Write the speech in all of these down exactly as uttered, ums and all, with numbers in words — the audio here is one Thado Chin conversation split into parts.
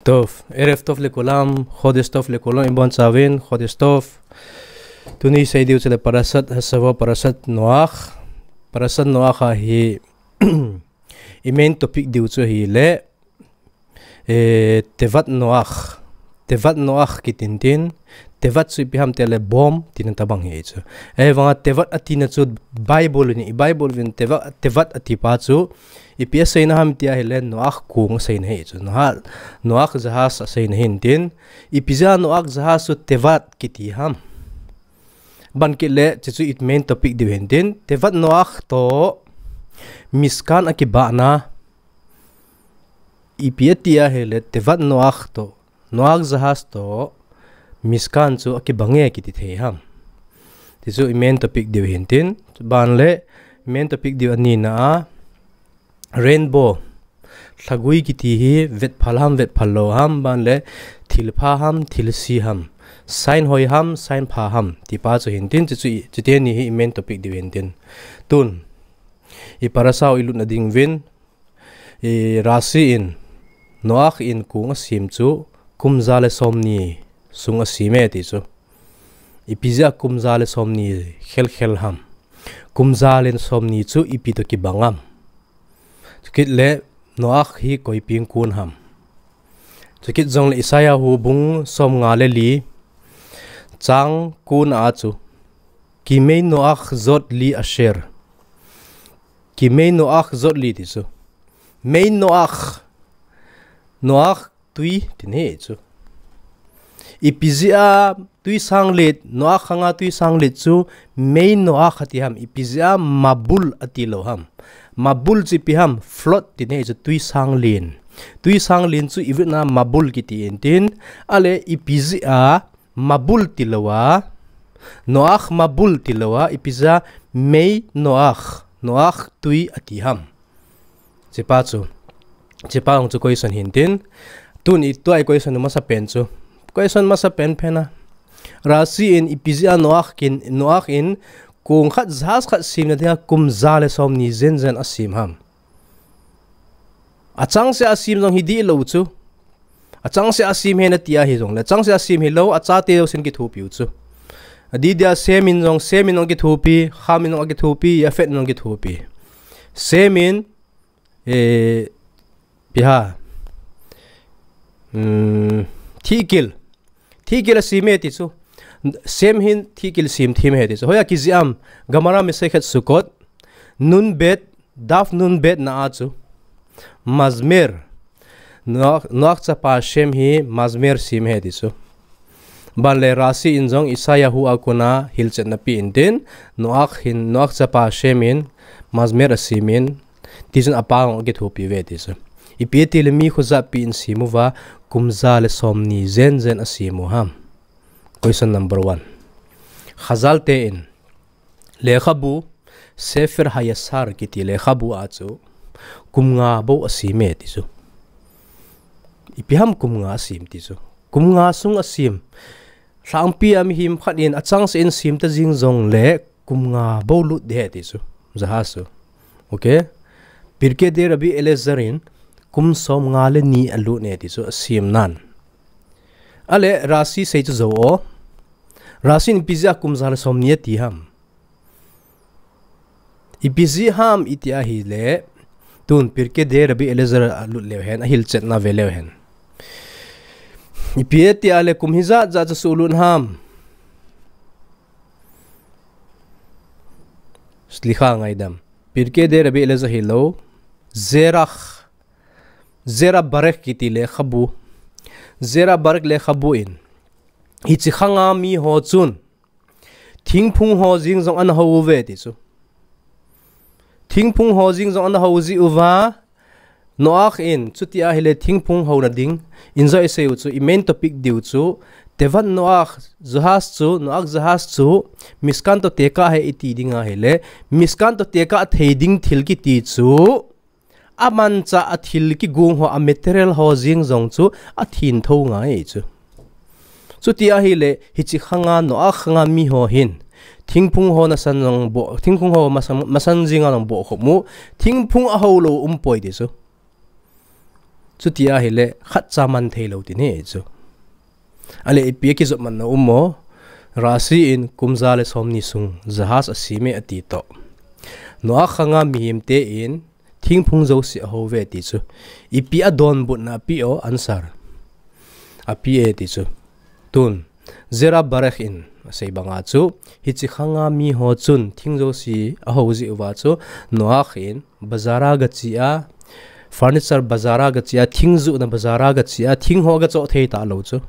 Tov, ערב טוב לכולם, חודש טוב לכולם, ibon chauvin, חודש טוב. Tuni sei diu chu le Parashat Hashavo, Parashat Noach. Parashat Noach ahi, i main topic diu chu ahile, eh, תיבת נח. תיבת נח kiti in tin, תיבת chu ipi ham ti le bom tina tabang ahi chu. Ahivanga תיבת atina chu Bible in, i Bible in תיבת, תיבת ati pa chu, ipi aseina ham ti ahile Noach kong aseina ahi chu. Noach, Noach jahaz aseina ahin tin, ipi jeh a Noach jahaz chu תיבת kiti ham. Ban kit le, chuchu i main topic diu ahin tin, תיבת נח toh Mishkan akibahna, ipi ati ahile תיבת נח toh, Noach jahaz toh Mishkan chu akibang e kiti thei ham. Tichu i main topic diu ahin tin, ban le main topic diu anina a, rainbow, lhagui kiti hi vetphal ham, vetphal lou ham, ban le thilpha ham, thilse ham, sign hoi ham, sign pha ham, ti pa chu ahin tin, chuchu i, chuti ni hi i main topic diu ahin tin. Tun, i parasha u i lutna diuvin, i Rashi in, Noach in kong asem chu, kum ja le somni sung asem e ti chu. Ipi jeh a kum ja le somni khel khel ham. Kum ja le somni chu ipi toh kibang ham. Chukit le Noach hi koipi kong ham. Chukit jong le Isaiah hu bung somnga le li chang kona chu. כי מי נח זאת לי אשר. כי מי נח זאת לי ti chu. מי נח. Noach tui tin ahi chu. Ipi jeh a tui sang let, Noach khanga tui sang let chu מי נח ati ham, ipi jeh a מבול ati lou ham. מבול chu ipi ham, flood tin ahi chu tui sang len. Tui sang len chu i vitna מבול kiti in tin, ale ipi jeh a מבול ti lou a, Noach מבול ti lou a, ipi jeh a מי נח, Noach tui ati ham. Chupa chu. Chupa hung chu question ahin tin. Tun i tua i question masapen chu. Question masapen pen a. Rashi in ipi jeh a Noach in, Noach in kong khat jahaz khat semna dinga kum ja le somni jen jen asem ham. Achangseh a asem jong hi dih lou chu. Achangseh a asem ahi nati ahi jongle, achangseh a asem hilou, achate jousen kithopi u chu. Adih dia Shem in jong, Shem in jong kithopi, Ham in jong akithopi, Yafet in jong kithopi. Shem in, eh, ipi ham. Hmm, thihkil. Thihkil asem e ti chu. Shem hin thihkil sem them ahi ti chu. Hoiya kijih ham, Gemara Masechet Sukkot, nun bet, daf nun bet na a chu. Mazmer. Noach, Noach chapa Shem hi Mazmer sem ahi ti chu. Ban le Rashi in jong Isaiah hu a kona hilchetna ape in tin, Noach hin, Noach chapa Shem in Mazmer asem in, tichun apa jong akithopi uve ti chu. Ipi ati le mi khojah pi in asem uva, kum ja le somni jen jen asem u ham. Question number one. Chazal te in, lekhabu, Sefer Hayashar kiti lekhabu a chu, kum nga bou asem e ti chu. Ipi ham kum nga asem ti chu. Kum nga sung asem. Lhangpi a mihem khat in achangseh in asem ta jing jongle kum nga bou lut ding ahi ti chu. Jahaz chu. Okay. Pirkei Rabbi Eliezer in kum somnga le ni alut e ti chu asem nan. Ale Rashi sei chu jou o. Rashi in ipi jeh a kum ja le somni ati ham. Ipi jeh ham iti ahile, tun Pirkei Rabbi Eliezer alut leu hen, ahilchetna ve leu hen. Ipi ati ahile kum hijat jat chu sulut ham. Slicha, ngaidam. Pirkei Rabbi Eliezer hilou. Zerach. Zerach Barak kiti lekhabu. Zerach Barak lekhabu in. Hiche khanga mi ho chun. Thingphung ho jeng jong ana hou uve ti chu. Thingphung ho jeng jong ana hou ji uva. Noach in, chuti ahile thingphung houna ding. Injo isei u chu, i main topic diu chu. תיבת נח jahaz chu, Noach jahaz chu. Mishkan toh tekah ahi iti ding ahile. Mishkan toh tekah thei ding thil kiti chu. Amanchah a thil kigong ho a material ho jeng jong chu athin thou ngai chu. Chuti ahile hiche khanga Noach khanga mi ho hin. Thingphung ho nasan jong bo, thingphung ho masan, masan jeng a jong bohkhop mu. Thingphung ahou lou umpoi ti chu. Chuti ahile khatcha man thei lou ti ahi chu. Ale ipi a kijop man na um mo? Rashi in kum ja le som ni sung jahaz asem e ati toh. Noah khanga mihem te in thingphung jouse aho uve ti chu. Ipi a donbutna ape o answer. Ape e ti chu. Tun, Zera Barak in asei banga chu, hiche khanga mi ho chun thing jouse aho jeh uva chu, Noah in bazar a gache a, furniture bazar a gache a, thing johna bazar a gache a, thing ho gachoh thei talou chu.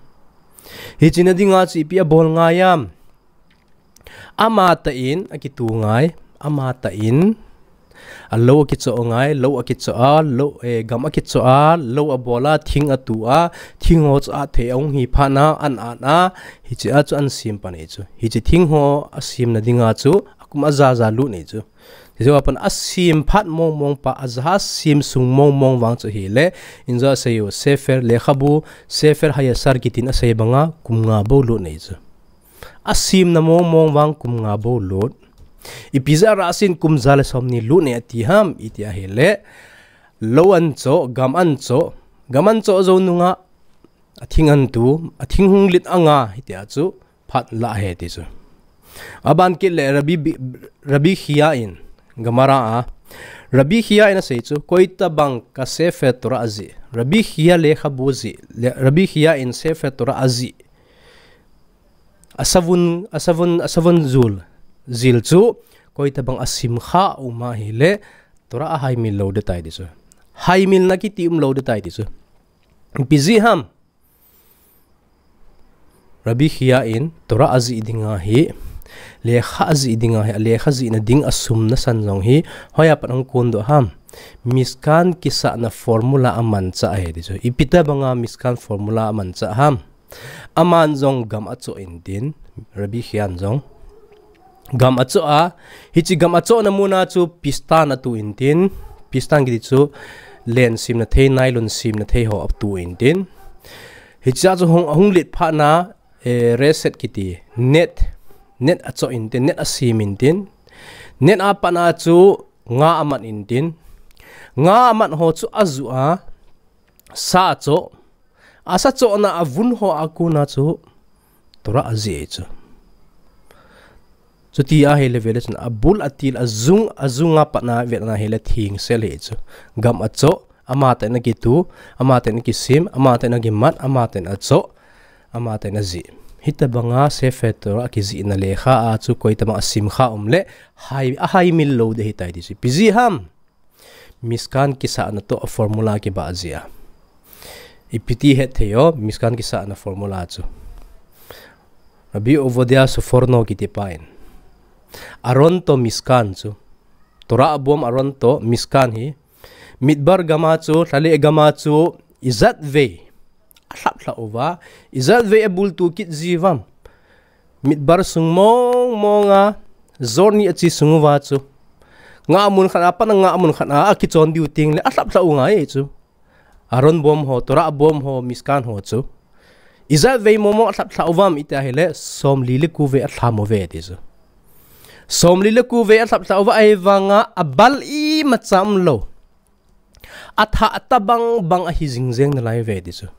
Hiche na dinga chu ipi abol ngai am? Amatah in akitu ngai, amatah in alou akichoh ngai, lou akichoh a, lou, eh, gam akichoh a, lou abol a, thing atu a, thing ho chu athei ahung hi phat na, an an a, hiche a chu asem pan ahi chu. Hiche thing ho asem na dinga chu, akum aja ja lut ahi chu. Hiche a pat asem phat mong mong pa, ajahaz sem sung mong mong vang chu ahile, injo asei u, Sefer, lekhabu, Sefer Hayashar kitin asei banga, kum nga bou lut ahi chu. Asem na mong mong vang kum nga bou lut. Ipi jeh a Rashi in kum ja le som ni lut e ati ham, iti ahile, lou achoh, gam achoh, gam achoh jou nunga, athing atu, athing hung lit anga, hitia chu, phat la ahi ti chu. Aban kit le Rabbi Bi-, Rabbi Chia in, Gemara a, Rabbi Chia in asei chu, koitabang ka Sefer Torah ajih, Rabbi Chia lekhabu jih, le, Rabbi Chia in Sefer Torah ajih. Asavun, asavun, asavun jul, jil chu, koitabang asim kha um ahile, Torah ahaimil lou ding ahitai ti chu. Haimilna kiti umlou ding ahitai ti chu. Ipi jeh ham? Rabbi Chia in Torah ajih dinga hi, lekha ajih dinga hi, alekha jihna ding asum nasan jong hi, hoiya pat ahung kondoh ham? Mishkan kisahna formula amanchah ahi ti chu. Ipi tabanga Mishkan formula amanchah ham? Aman jong gam achoh intin, Rabbi Chia in jong. Gam achoh a, hiche gam achohna muna chu pistan atu intin, pistan kiti chu len semna thei, nylon semna thei ho atu intin. Hiche a chu hung, hung lit phat na, eh, reset kiti, net, net achoh intin, net asem intin. Net a pat na chu nga amat intin. Nga amat ho chu ajuh a, sa achoh, asa chohna avun ho a kona chu Torah ajih chu. Chuti ahile vele chun abul atil ajung, ajung a pat na vele ahile thengsel ahi chu. Gam achoh, amatah in akitu, amatah in akisem, amatah in akimat, amatah in achoh, amatah in ajih. Hitabanga Sefer Torah akijihna lekha a chu koitabang asim kha um le, hai, ahaimil lou ding ahitai ti chu. Ipi jeh ham? Mishkan kisahna toh a formula kibah jeh a. Ipi ti hetthei o, Mishkan kisahna formula chu. Rabbi Ovadia Sforno kiti pa in, Aron toh Mishkan chu, Torah abom Aron toh Mishkan hi, Midbar gam a chu, lhale gam a chu, ijat vei alhaplhah uva, ijat vei abultu kit ji uvam? Midbar sung mong mong a, jor ni ache sung uva chu, ngahmun khat a pat na ngahmun khat a akichon diu teng le alhaplhah u ngai chu. Aron bom ho, Torah bom ho, Mishkan ho chu. Ijat vei mong mong alhaplhah uvam iti ahile, somli le ko vei alham uve ti chu. Somli le ko vei alhaplhah uva ahivanga abal imacha umlou. Athah tabang bang ahi jingjeng nalai uve ti chu.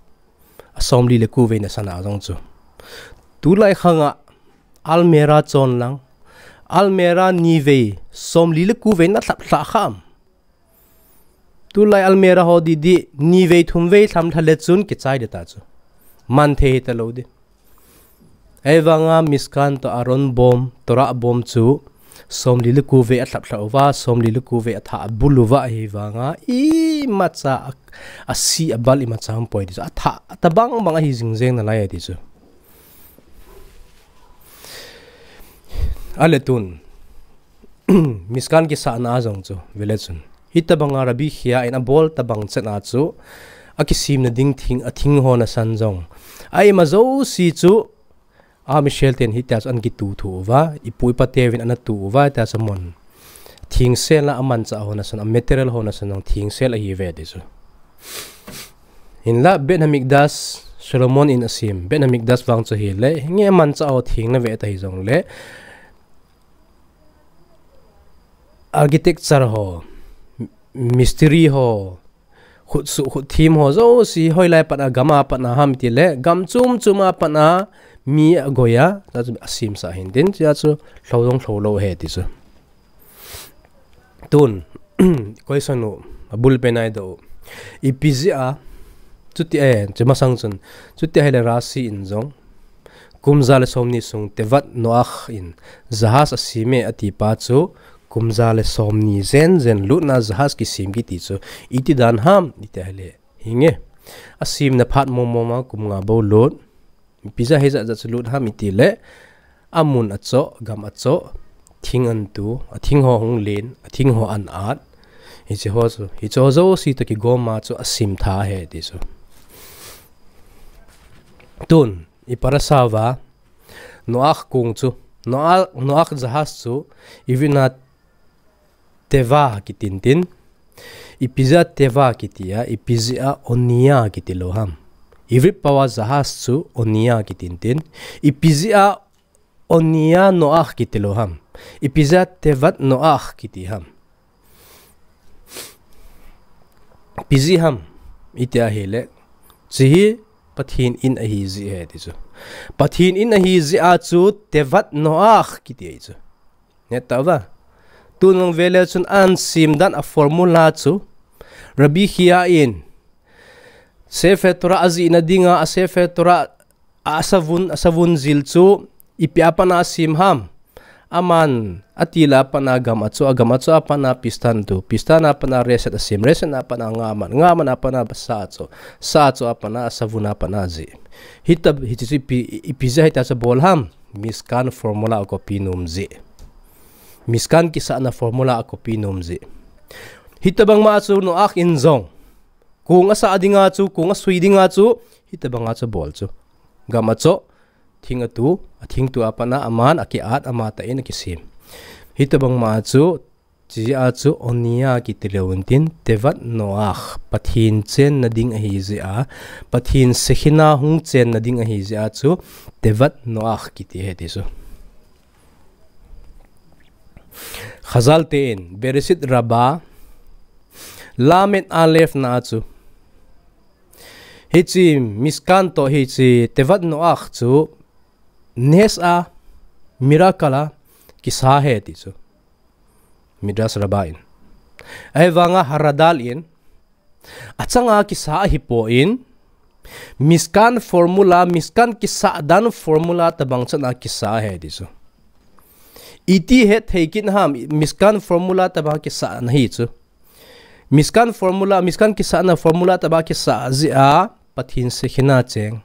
Asomli le ko vei nasan a jong chu. Tulai khanga almirah chon lang, almirah ni vei, somli le ko vei na alhaplhah kham? Tulai almirah ho didi, ni vei thum vei lham lha le chun kichai ding ta chu. Man thei talou ding. Ahivanga Mishkan toh Aron bom, Torah bom chu, somli le ko vei alhaplhah uva, somli le ko vei athah abul uva ahivanga, imacha a, asi abal imacha umpoi ti chu. Athah tabang bang ahi jingjeng nalai ti chu. Ale tun, Mishkan kisahna a jong chu, vele chun. Hitabanga Rabbi Chia in abol tabang chet a chu, akisemna ding thing, athing ho nasan jong. A ima jouse chu, a Michel ten hitia chu ana kitu thu uva, ipu ipa teuvin ana tu uva, tia chu amon. Thengsel a amanchah ho nasan, a material ho nasan jong thengsel ahiuve ti chu. Hinla Beit Hamikdash Solomon in asem, Beit Hamikdash vang chu ahile, nge amanchah ho theng nave ta hijongle, architecture ho, mistri ho, khut suh khut thim ho jouse hoilai a pat a gam a pat a ham iti le, gam chom chom a pat a mi agoi a, asemsa hintin, chea chu lhou jong lhou lou ahi ti chu. Tun, question u, abul pen a idoh u. Ipi jeh a, chuti a, chu masang chun, chuti ahile Rashi in jong, kum ja le somni sung Tevat Noah in jahaz asem e ati pa chu, kum ja le somni jen jen lutna jahaz kisem kiti chu, iti dan ham, iti ahile, hinge. Asemna phat mong mong a kum nga bou lut. Ipi jeh a hijat jat chu lut ham iti le, amun achoh, gam achoh, thing an tu, athing ho hung len, athing ho an at. Hiche ho chu, hiche ho jouse toh kigom a chu asem tha ahi ti chu. Tun, i parasha uva, Noah kong chu, Noah, Noah jahaz chu, ivritna Teva kitin tin. Ipi jeh a Teva kiti a, ipi jeh a Onia kiti lou ham. Ivrit pao a jahaz chu Onia kitin tin. Ipi jeh a Onia Noah kiti lou ham. Ipi jeh a Tevat Noah kiti ham. Ipi jeh ham. Iti ahile. Hiche hi Pathen in ahi jeh ahi ti chu. Pathen in ahi jeh a chu Tevat Noah kiti ahi chu. Ngai tauva. Tun nung vele chun ahin sem dan a formula chu. Rabbi Chia in Sefer Torah ajihna dinga, a Sefer Torah a asavun, asavun jil chu ipi a pat a asem ham. Aman atil a pat a gam achoh, agam achoh a pat a pistan tu, pistan a pat a reset asem, reset a pat a ngaman, ngaman a pat a sa achoh, sa achoh a pat a asavun a pat a ajih. Hitabang, hiche chu ipi, ipi jeh a hitia chu abol ham. Mishkan formula a copy nom jeh. Mishkan kisahna formula a copy nom jeh. Hitabang ma chu Noah in jong. Kong asah dinga chu, kong asui dinga chu, hitabang a chu abol chu. Gam achoh, thing atu, athing tu a pat a aman akiat, amatah in akisem. Hitabang ma chu, Hiche jeh a chu Onia kiti lou intin, Tevat Noah, Pathen chenna ding ahi jeh a, Pathen Shekhinah hung chenna ding ahi jeh a chu, Tevat Noah kiti ahi ti chu. Chazal ten, Bereshit Rabbah, Lamed Aleph na a chu. Hiche Mishkan toh hiche Tevat Noah chu, nes a, miracle a, kisa ahi ti chu. Midrash Rabbah in. Ahivanga Haradal in, achanga kisa ahipoi, Mishkan formula, Mishkan kisah dan formula tabang chan a kisa ahi ti chu. Iti het thei kit ham, Mishkan formula tabang kisah na hi chu. Mishkan formula, Mishkan kisahna formula tabang kisah jeh a, Pathen Shekhinah cheng.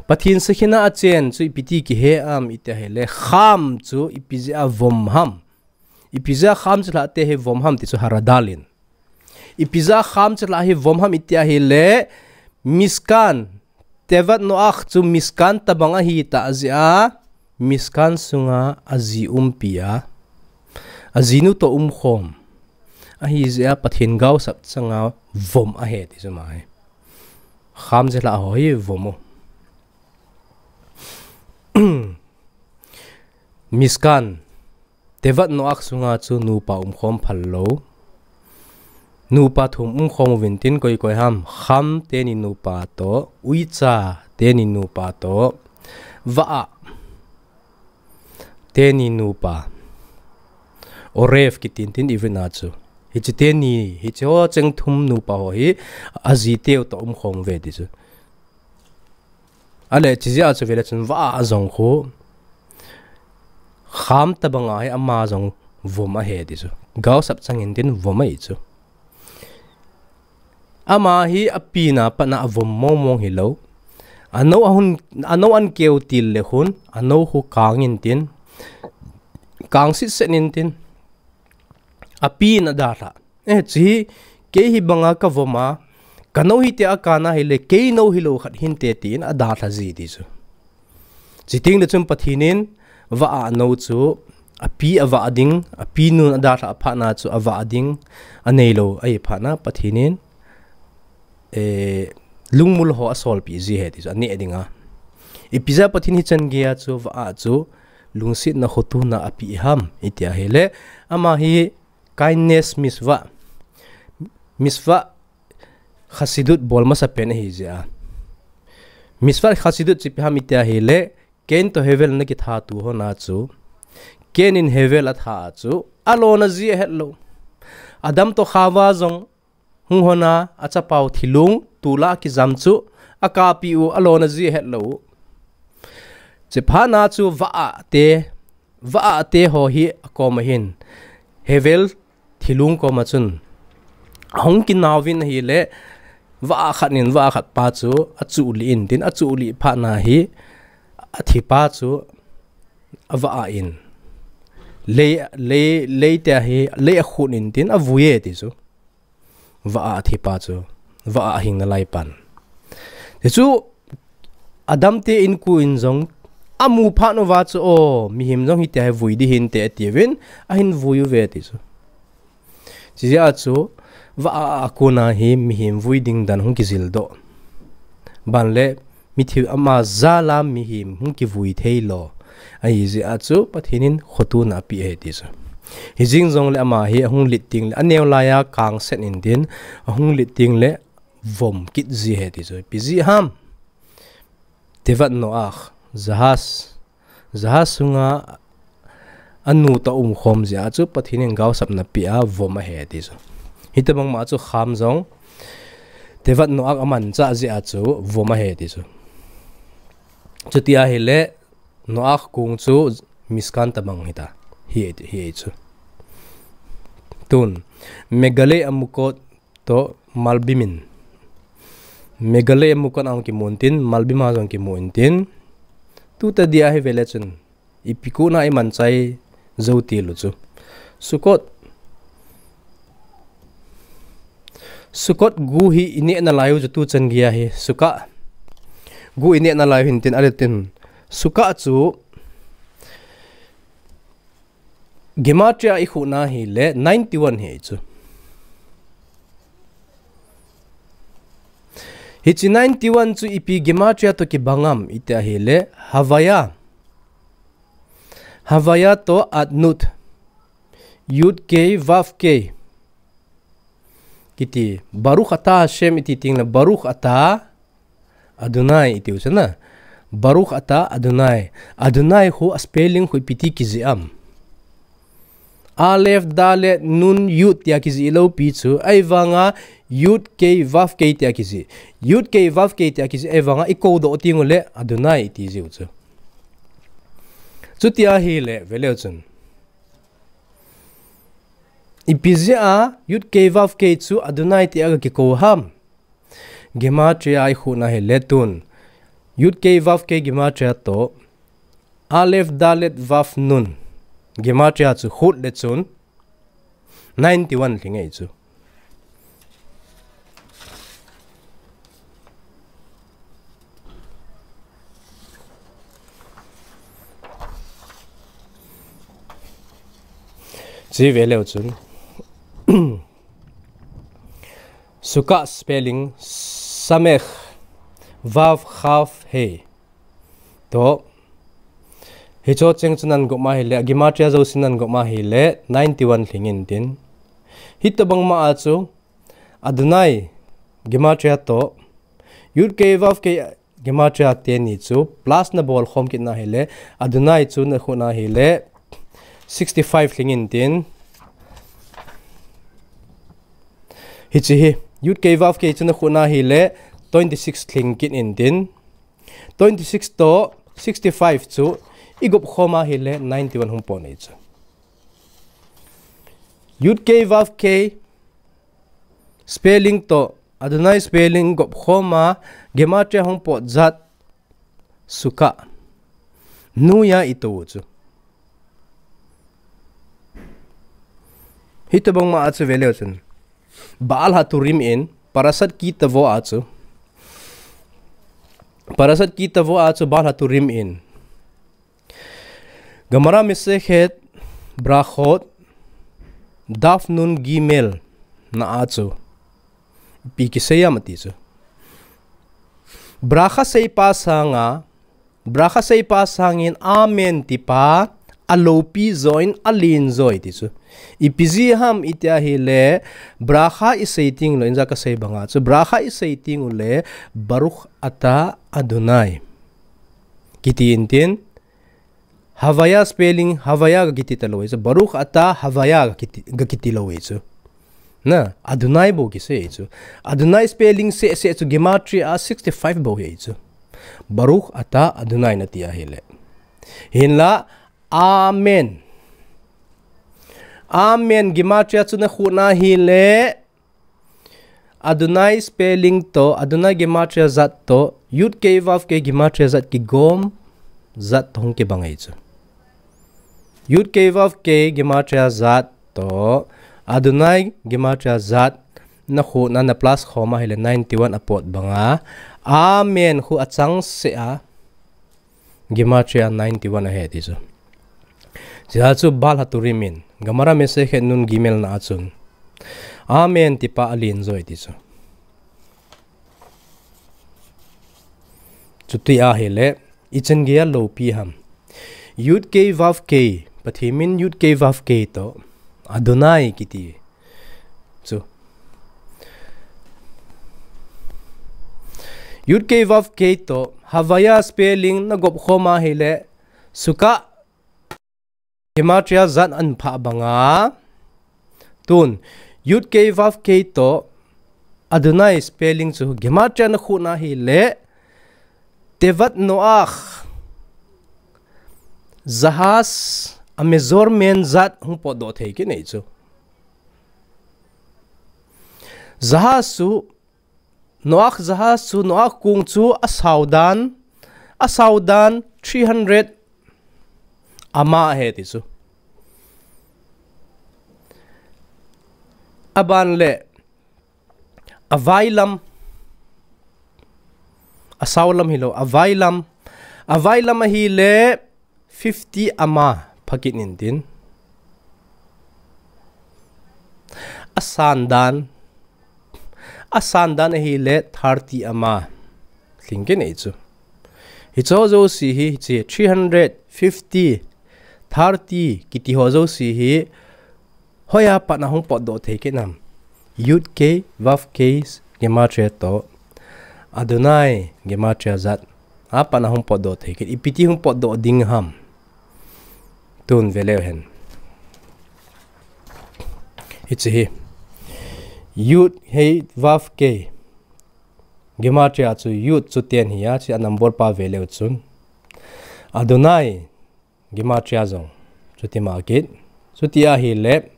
Pathen Shekhinah achen chu ipi ti kihe ham iti ahile, kham chu ipi jeh a vom ham. Ipi jeh a kham chelhah te hi vom ham ti chu Haradal in. Ipi jeh a kham chelhah hi vom ham iti ahile, Mishkan, Tevat Noah chu Mishkan tabang ahi tah jeh a, Mishkan sunga aji umpi a, ajinu toh umkhom. Ahi jeh a Pathen gaosap changa vom ahi ti chu ama hi. Kham chelhah ho hi vom u. Mishkan, Tevat Noah sunga chu nupa umkhom phal lou. Nupa thum umkhom uvin tin koi koi ham, Ham teni nupa toh, Uicha teni nupa toh, Va'a teni nupa, Oref kitin tin ivritna chu. Hiche teni, hiche ho cheng thum nupa ho hi, aji teu toh umkhom uve ti chu. Ahile, hiche jeh a chu vele chun Va'a jong khu, Ham tabang a hi ama jong vom ahi ti chu. Gaosap chang intin vom ahi chu. Ama hi apina pat a avom mong mong hilou. Anou ahung, anou ahin keu til le hin, anou khu kang intin, kang sitset intin, apin adalhah. Eh, hiche hi, kei hi banga kavom a, kanou hi tia kana hile, kei nou hilou khat hinte tin adalha ji ti chu. Chuteng le chun Pathen in, Va'a nou chu, api avah ding, apinun adalhah phat na chu avah ding, aneilou ahi phat na Pathen in, eh, lungmul ho asolpeh ji ahi ti chu, aneh dinga. Ipi jeh a Pathen hichan geiya chu, Va'a chu, lungsetna khotona apeh ham, iti ahile, ama hi, Kindness mitzvah. Mitzvah, Chassidut bol masa pen ahi jeh a. Mitzvah Chassidut chu ipi ham iti ahile, Cain to Hevel ana kitha tu hon a chu, Cain in Hevel atha a chu, alona ji ahet lou. Adam to Chava jong hung hon a, achapau thilung, tula kijam chu, akahpi u, alona ji ahet lou. Chuphat na chu vah a te, vah a te ho hi akom ahin. Hevel thilung kom a chun, ahung kinau vin ahile, vah a khat in, vah a khat pa chu, achuh lih in tin, achuh lih phat na hi, athi pa chu, avah a in. Lei, lei, lei te ahi, lei akhut in tin, avui e ti chu. Vah a athi pa chu, vah a ahing nalai pan. Ti chu, Adam te inkoten jong, amu phat uva chu, o, mihem jong hitia hi vui ding hinte ati uvin, ahin vui uve ti chu. Chujeh a chu, vah a akona hi mihem vui ding dan hung kijil doh. Ban le, mithi ama jal a mihem hung kivui thei lou. Ahi jeh a chu, Pathen in khotona apeh e ti chu. Hijeng jongle ama hi ahung lit teng le, aneo lai a kang set in tin, ahung lit teng le, vom kit ji e ti chu. Ipi jeh ham. Tevat Noach, jahaz, jahaz sunga anu toh umkhom jeh a chu Pathen in gaosapna apeh a vom ahi ti chu. Hitobang ma chu kham jong, Tevat Noach amanchah jeh a chu vom ahi ti chu. Chuti ahile, Noach kong chu Mishkan tobang hita, hi, hi chu. Tun, Megale Amukot to Malbim in. Megale Amukot a hung kimu in tin, Malbim a jong kimu in tin. Tuta dia hi vele chun, ipi kona imanchah jou ti lou chu. Sukkot. Sukkot gu hi ineh nalai u chu tuchan geiya hi. Sukkah. Gu ineh nalai u hin tin, ale tin. Sukkah chu, Gematria ikhuhna ahile ninety-one hi chu. Hiche ninety-one chu ipi Gematria to kibang am iti ahile Havaya. Havaya to Adnut. Yud Kei Vav Kei. Kiti Baruch Ata Hashem iti teng le Baruch Ata Adonai iti u chu na. Baruch Ata Adonai. Adonai khu a spelling khu ipi ti kijih am. Aleph, Dalet, Nun, Yud tia kijih lou pi chu. Ahivanga Yud Kei Vav Kei tia kijih. Yud Kei Vav Kei tia kijih. Ahivanga ikou doh teng u le Adonai iti jiu chu. Chuti ahile, vele u chun. Ipi jeh a Yud Kei Vav Kei chu Adonai tia kikou ham. Gematria ikhuhna ahile tun. Yud Kei Vav Kei Gematria to. Aleph Dalet Vav Nun. Gematria chu khut le chun. Ninety-one lhing e chu. Chi vele u chun. Sukkah spelling Sameh Vav Chaf He. To. Hicho cheng chu nan gom ahile, Gematria jouse nan gom ahile, ninety-one lhing in tin. Hitobang ma a chu, Adonai Gematria to. Yud Kei Vav Kei Gematria teni chu, plus na bol khom kitna ahile, Adonai chu na khuhna ahile, sixty-five lhing in tin. Hichi hi, Yud Kei Vav Kei chu na khuhna ahile, twenty-six lhing kit in tin. Twenty-six to sixty-five chu igop khom ahile ninety-one hung pot nei chu. Yud Kei Vav Kei spelling to Adonai spelling gop khom a Gematria hung pot jat Sukkah. Nuya ito chu. Hitobang ma a chu vele u chun. Baal Haturim in, Parashat Kitavo a chu. Parashat Kitavo a chu Baal Haturim in. Gemara Masechet Brachot Daf Nun Gimel na a chu. Ipi kisei am ati chu. Bracha seipa sanga, bracha seipa sangin amen tipa, alopi join, alen joi ti chu. Ipi jeh ham iti ahile, bracha isei teng lou, inja kasei banga chu, bracha isei teng ule, Baruch ata Adonai kiti intin, Havaya spelling, Havaya ga kiti talou chu, Baruch ata Havaya ga kiti, ga kiti lou chu. Na, Adonai bou kisei chu. Adonai spelling seh seh chu gematria a sixty-five bou hi chu. Baruch ata Adonai nati ahile. Hinla, Amen. Amen gematria chu nakhuh na hile, Adonai spelling to, Adonai gematria jat to, Yud Kei Vav Kei gematria jat kigom jat to hung kibang ahi chu. Yud Kei Vav Kei gematria jat to, Adonai gematria jat nakhuh na, na plus khom ahile ninety-one apot banga, Amen khu achangseh a, gematria ninety-one ahi ti chu. Chua chu Baal HaTurim in, Gemara Masechet Nun Gimel na a chun, Amen tipa alen joi ti chu. Chuti ahile, ichan geiya alopi ham. Yud Kei Vav Kei, Pathen min Yud Kei Vav Kei to, Adonai kiti chu. Yud Kei Vav Kei to, Havaya spelling nagop khom ahile, Sukkah gematria jat ahin phah banga. Tun, Yud Kei Vav Kei to, Adonai spelling chu gematria nakhuh na hile, Tevat Noach, jahaz a measurement jat hung potdoh thei kit ahi chu. Jahaz chu, Noach jahaz chu, Noach kong chu asao dan, asao dan three hundred amah ahi ti chu. Aban le, availam, asao lam hilou, availam, availam ahile fifty amah phah kit intin. Asan dan, asan dan ahile thirty amah lhing kit ahi chu. Hiche jouse hi, hiche three hundred, fifty, thirty kiti ho jouse hi, hoiya pat a hung potdoh thei kit nam? Yud Kei Vav Kei gematria to, Adonai gematria jat a pat a hung potdoh thei kit. Ipi ti hung potdoh ding ham? Tun ve leu hen. Hiche hi. Yud Hei Vav Kei gematria chu Yud chu ten hi a, chu a number pa ve leu chun, Adonai gematria jong chuti ma kit. Chuti ahile,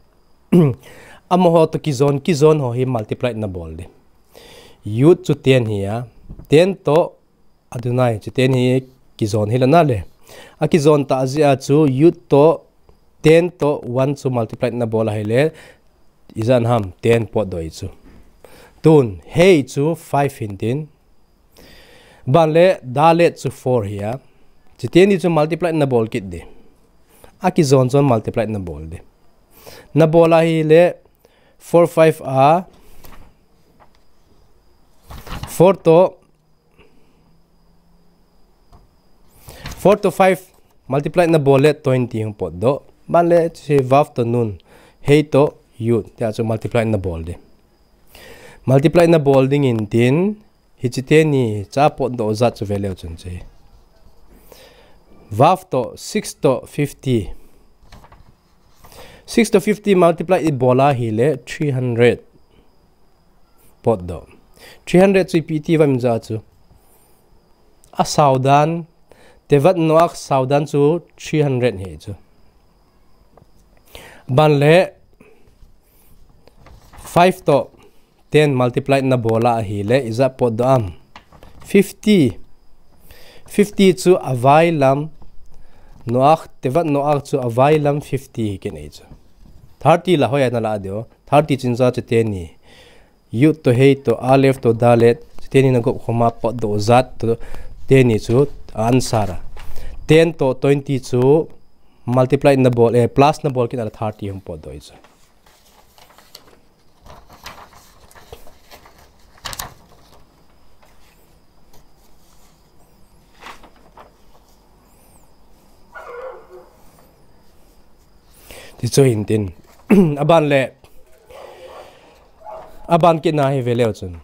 amaho to kijon, kijon ho hi multiply nabol ding. Yud chu ten hi a, ten to Adonai chu ten hi kijon hi lana le. Akijon ta jeh a chu Yud to ten to one chu multiply nabol ahile, ijat ham, ten potdoh ahi chu. Tun, Hei chu five hintin. Ban le, Dalet chu four hi a. Chuti ni chu multiply nabol kit ding. Akijon jon multiply nabol ding. Nabol ahile, four five a, four to, four to five multiply nabol le twenty hung potdoh. Ban le, hiche Vav to Nun, Hei to Yud, tia chu multiply nabol ding. Multiply nabol ding intin, hiche teni cha potdoh jat chu ve leu chun hiche. Vav to six to fifty. Six to fifty multiply ibol ahile three hundred potdoh. Three hundred chu ipi ti ham ija chu. Asao dan, Tevat Noach sao dan chu three hundred hi chu. Ban le five to ten multiply nabol ahile, ijat potdoh am? Fifty. Fifty chu availam, Noach, Tevat Noach chu availam fifty hi kit ahi chu. Thirty la hoiya nalah diu. Thirty chu ija chu teni. Yud to Hei to Aleph to Dalet, chu teni nagop khom a potdoh jat to teni chu answer a. Ten to twenty chu multiply nabol, eh, plus nabol kit a le thirty hung potdoh ahi chu. Hichu hintin. Aban le. Aban kit na hi ve leu chun.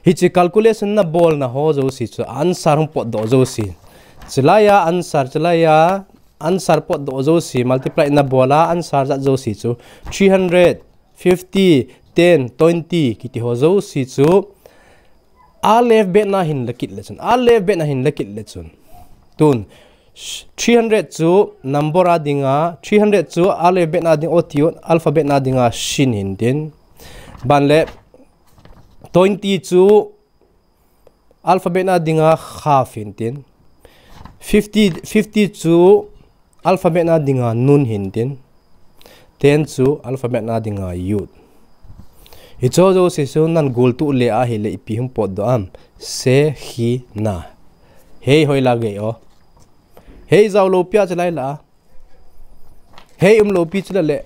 Hiche calculation na bolna ho jouse chu answer hung potdoh jouse. Chulai a answer, chulai a answer potdoh jouse, multiply na bol a answer jat jouse chu three hundred, fifty, ten, twenty kiti ho jouse chu alphabet na hin la kit le chun. Alphabet na hin la kit le chun. Tun three hundred chu number a dinga, three hundred chu alphabet na ding, o ti o, alphabet na dinga shin hintin. Ban le twenty chu alphabet na dinga kha hintin. Fifty, fifty chu alphabet na dinga nun hintin. Ten chu alphabet na dinga yud. Hicho jouse chu nan gol tu le ahile ipi hung potdoh am. Se khi na. Hei hoi la gei o. Hei jao lou pia chulai la. Hei um lou pi chula le.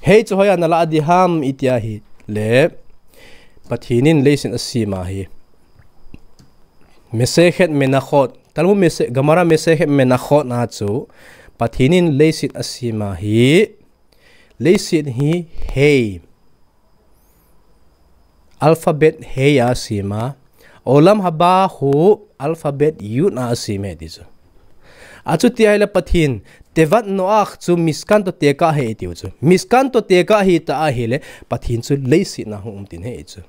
Hei chu hoiya na la di ham iti ahile. Pathen in leiset asem ahi. Masechet Menachot. Talmud Mese-, Gemara Masechet Menachot na chu. Pathen in leiset asem ahi. Leiset hi hei. Alphabet hei a asem a. Olam haba hu alphabet yud a asem e ti chu. Achuti ahile Pathen Tevat Noach chu Mishkan to tekah hi tiu chu. Mishkan to tekah hita ahile Pathen chu leiset na hung um tin hi chu.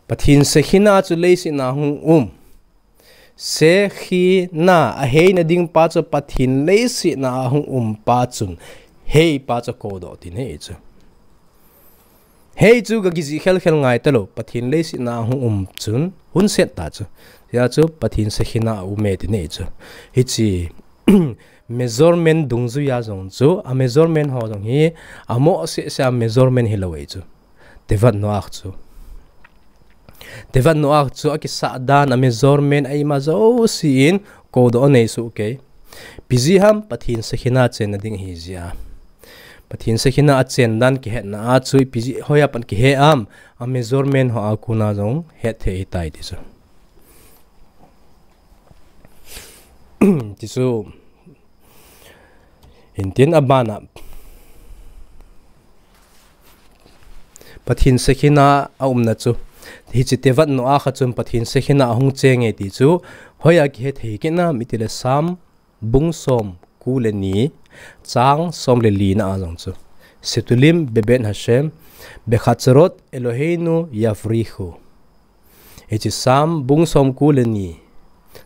Pathen Shekhinah chu leiset na hung um. Shekhinah, aheina ding pa chu Pathen leiset na ahung um pa chun, hei pa chu kodoh tin hi chu. Hei chu ga kijih khelkhel ngai talou, Pathen leiset na ahung um chun, hun set ta chu. Hia chu Pathen Shekhinah a um e tin hi chu. Hiche measurement dungjuia jong chu, a measurement ho jong hi, amoh sehseh a measurement hilou e chu. Tevat Noach chu. Tevat Noach chu akisah dan a measurement a ima jouse in kodoh anei soh kei. Ipi jeh ham Pathen Shekhinah chenna ding ahi jeh a. Pathen Shekhinah achen dan kihetna a chu ipi jeh hoiya pat kihe am a measurement ho a kona jong het thei ahitai ti chu. Ti chu. Hintin abana. Pathen Shekhinah a umna chu. Hiche Tevat Noach a chun Pathen Shekhinah ahung cheng e ti chu. Hoiya kihe thei kit nam itile Psalm bung som ko le ni chang som le li na a jong chu. Setulim bebet Hashem, bechatzerot Eloheinu yavrichu. Hiche Psalm bung som ko le ni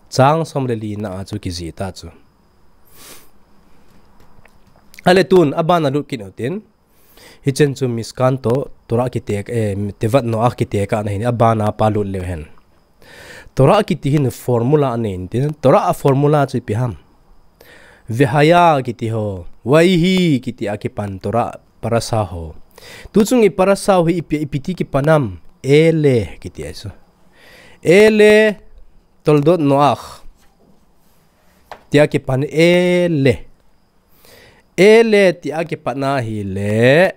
chang som le li na a chu kijih ta chu. Ale tun, abana lut kit utin. Hichen chu Mishkan to, Torah kitek, eh, Tevat Noach kitekah na hin, abana pa lut leu hen. Torah kiti hin formula anei intin, Torah a formula chu ipi ham. Vehaya kiti ho, Vayehi kiti a kipan Torah parasha ho. Tuchung i parasha ho hi ipi, ipi ti kipan am, Ele kiti ahi chu. Ele Toldot Noach. Tia kipan Ele. Ele tia kipan ahile.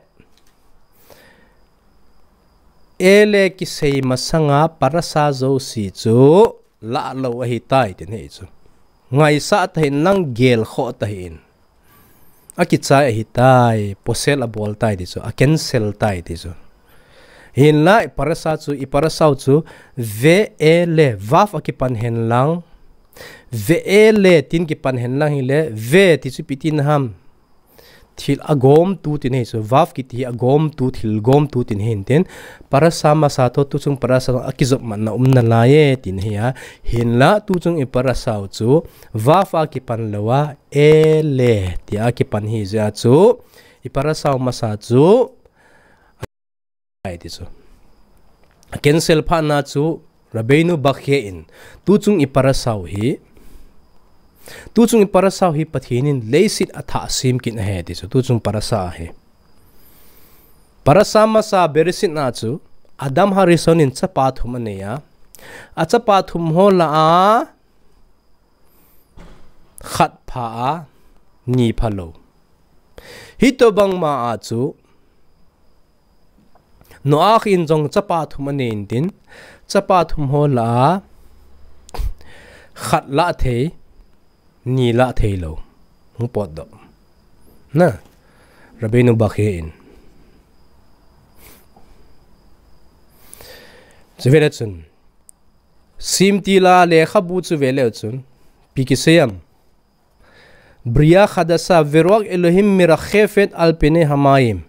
Ele kisei masanga parasha jouse chu lah lou ahitai tin hi chu. Ngaisah tahin lang gelkhoh tahin. Akichai ahitai, posel abol tai ti chu, a cancel tai ti chu. Hinla i parasha chu, i parasha u chu, Ve'ele, Vav a kipan hen lang, Ve'ele tin kipan hen lang hile, Ve ti chu ipi tina ham. Thil agomtu tin hi chu, Vav kiti hi agomtu, thil gomtu tin hi intin. Parasha masa to tuchung parasha a kijopmatna um nalai e tin hi a. Hinla tuchung i parasha u chu, Vav a kipan lou a, Ele, tia kipan hi jeh a chu, i parasha u masa chu, ai ti chu. A cancel phat na chu, Rabbeinu Bachya in, tuchung i parasha u hi, tuchung i parasha u hi Pathen in leiset athah sem kit ahi ti chu, tuchung parasha ahi. Parasha masa Bereshit na chu, Adam Harishon in chapa thum anei a, a chapa thum ho lah a, khat pha a, ni pha lou. Hitobang ma a chu, Noach in jong chapa thum anei intin, chapa thum ho lah a, khat lah thei, ni la thei lo. Hung potdoh. Na, Rabbeinu Bachya in. Chu vele chun. Simti la lekhabu chu vele chun. Pi kisei am. Bria Khadasha, Veruach Elohim Merachefet al Pnei Hamayim.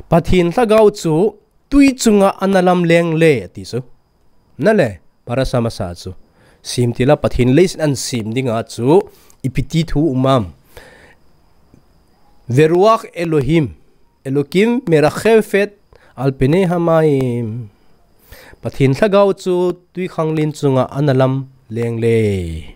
Pathen Lhagao chu tui chunga ana lam leng le, ati chu. Na le, parasha masa chu. Simti la Pathen leiset an sim dinga chu, ipi ti thu um am. Veruach Elohim, Elokim Merachefet al Pnei Hamayim. Pathen Lhagao chu tui khanglen chunga ana lam leng le.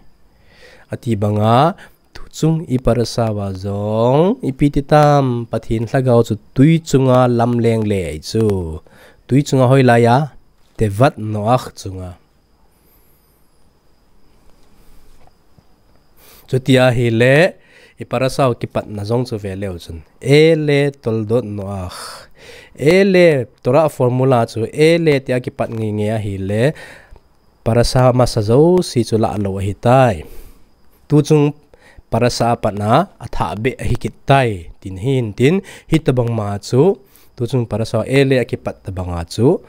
Ati banga, tuchung i parasha va jong, ipi ti tam, Pathen Lhagao chu tui chunga lam leng le ahi chu. Tui chunga hoilai a, Tevat Noach chunga. Chuti ahile, i parasha u kipatna jong chu vele u chun. Ele Toldot Noach. Ele Torah formula chu, ele tia kipat ngeingei ahile, parasha masa jouse chu la lo ahitai. Tuchung parasha a patna, athah beh ahi kit tai. Tin hintin, hitabang ma chu, tuchung parasha ele akipat tabanga chu,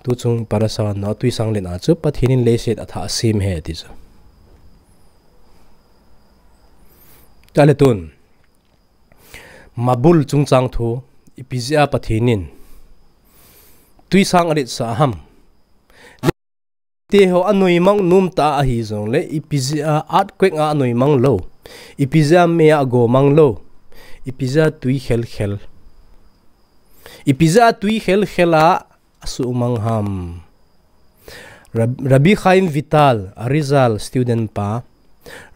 tuchung parasha Noah tui sanglen a chu, Pathen in leiset athah asem e ti chu. Tale tun, Mabul chungchang thu, ipi jeh a Pathen in, tui sang aletsah ham. Te ho anoimang nom ta ahi jongle, ipi jeh a earthquake a anoimang lo. Ipi jeh a mei a ago mang lo. Ipi jeh a tui khelkhel. Ipi jeh a tui khelkhel a asuhmang ham. Rab-, Rabbi Chaim Vital, Arizal student pa.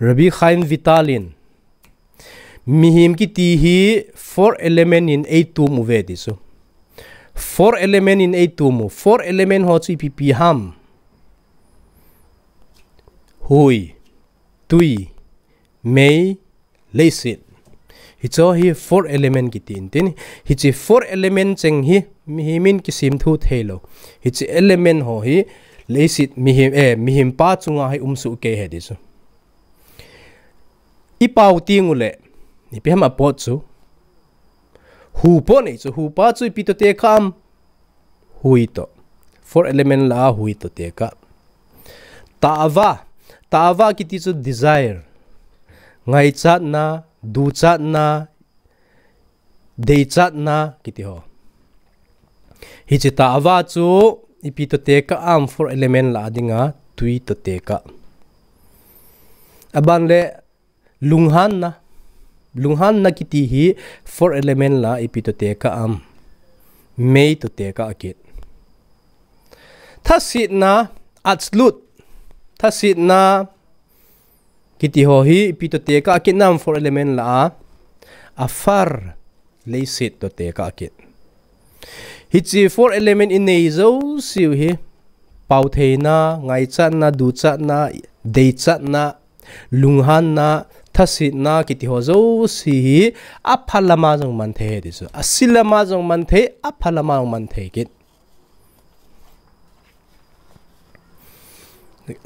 Rabbi Chaim Vital in, Mihem kiti hi four element in eitum uve ti chu. Four element in eitum u. Four element ho chu ipi ipi ham. Hui, tui, mei, leiset. Hicho hi four element kiti intin. Hiche four element cheng hi mihem in kisemthu thei lo. Hiche element ho hi leiset mihem, eh, mihem pa chunga hi umsoh kei ahi ti chu. I pau teng ule, ipi ham apot chu. Hu pot nei chu, hu pa chu ipi toh tekah am. Hui toh. Four element lah a hui toh tekah. Ta'ava, ta'ava kiti chu desire. Ngaichatna, duchatna, deichatna kiti ho. Hiche ta'ava chu ipi toh tekah am, four element lah a dinga tui toh tekah. Aban le lunghanna. Lunghanna kiti hi four element lah a ipi toh tekah am. Mei toh tekah kit. Thasetna, atzlut. Thasetna kiti ho hi ipi toh tekah kit nam, four element lah a. Afar, leiset toh tekah kit. Hiche four element inei jouseu hi, pau theina, ngaichatna, duchatna, deichatna, lunghanna, thasetna kiti ho jouse hi, apha lama jong man thei ti chu. Asi lama jong man thei, apha lama jong man thei kit.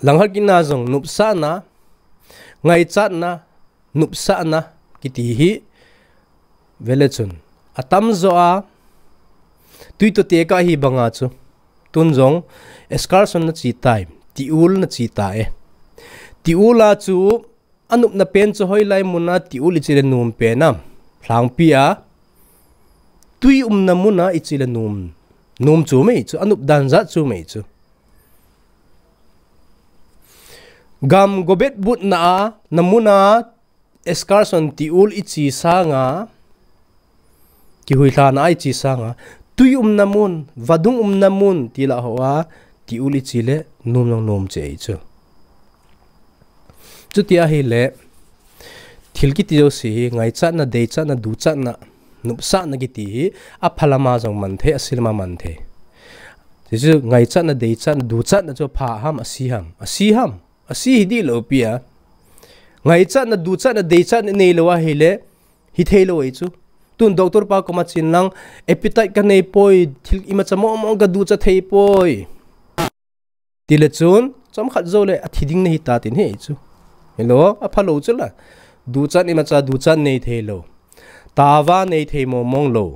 Langkhat kit na jong nopsahna, ngaichatna, nopsahna kiti hi vele chun. Atamjo a, tui toh tekah hi banga chu. Tun jong, excursion na chi tai, tiul na chi ta e. Tiul a chu, anopna pen chu hoilai muna tiul ichi le nom pen am. Lhangpi a, tui umna muna ichi le nom. Nom chu mei chu, anop dan jat chu mei chu. Gam gobet butna a, na muna excursion tiul ichi sanga, kihuilhana a ichi sanga, tui umna mun, vadung umna mun, ti lah hoa, tiul ichi le, nom jong nom cheh ahi chu. Chuti ahile, thil kiti jouse hi, ngaichatna, deichatna, duchatna, nopsahna kiti hi, apha lama jong man thei, asi lama man thei. Chuchu ngaichatna, deichatna, duchatna chu apha ham, asi ham, asi ham. Asi hi dih lou pi a. Ngaichatna, duchatna, deichatna nei lou ahile, hithei lou ahi chu. Tun doctor pa koma chen lang, appetite ka nei poi, thil imacha mong mong ka ducha thei poi. Tile chun, chomkhat jou le, athi ding nahi ta tin ahi chu. Hello, aphalou chu la. Duchat imacha duchat nei thei lou. Tava nei thei mong mong lou.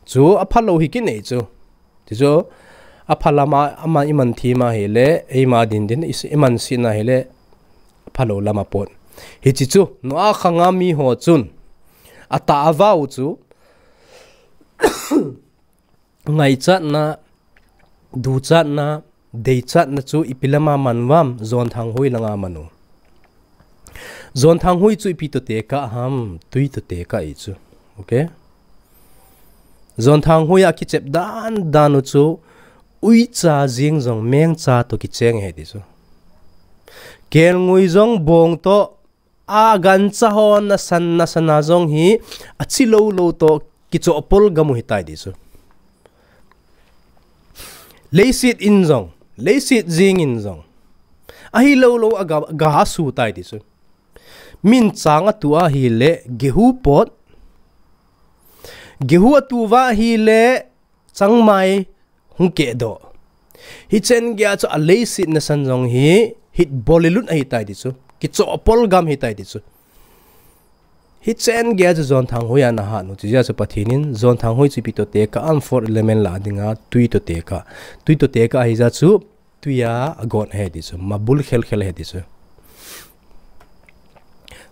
Chu aphalou hi kinei chu. Ti chu aphalama ama iman thima hile, eima din din is-, iman sina hile, aphalou lama pon. Hichi chu, Noah khanga mi ho chun. Ata avau chu. Ngaichatna, duchatna, deichatna chu ipi lama man uvam, Jonthang hui langa man u. Jonthang hui chu ipi toh tekah ham, tui toh tekah ahi chu. Okay? Jonthang hui a kichep dan dan u chu, uicha jing jong mengcha toh kicheng ahi ti chu. Kelngui jong bong toh, a gancha ho nasan nasan a jong hi, achi lou lou toh kichoh pol gam u hitai ti chu. Leiset in jong, leiset jing in jong. Ahilou lou a ga, ga su tai ti chu. Min chang atu ahile, gehu pot. Gehu atu uva ahile, changmai hung kehdoh. Hichen geiya chu a leiset nasan jong hi, hit bolilut ahitai ti chu. Kichoh pol gam hitai ti chu. Hichen geiya chu Jonthang hui a ana hat u chu, jeh a chu Pathen in, Jonthang hui chu ipi toh tekah ham, fourth element lah a dinga, tui toh tekah. Tui toh tekah ahi jeh a chu, tui a agon ahi ti chu. Mabul khel khel ahi ti chu.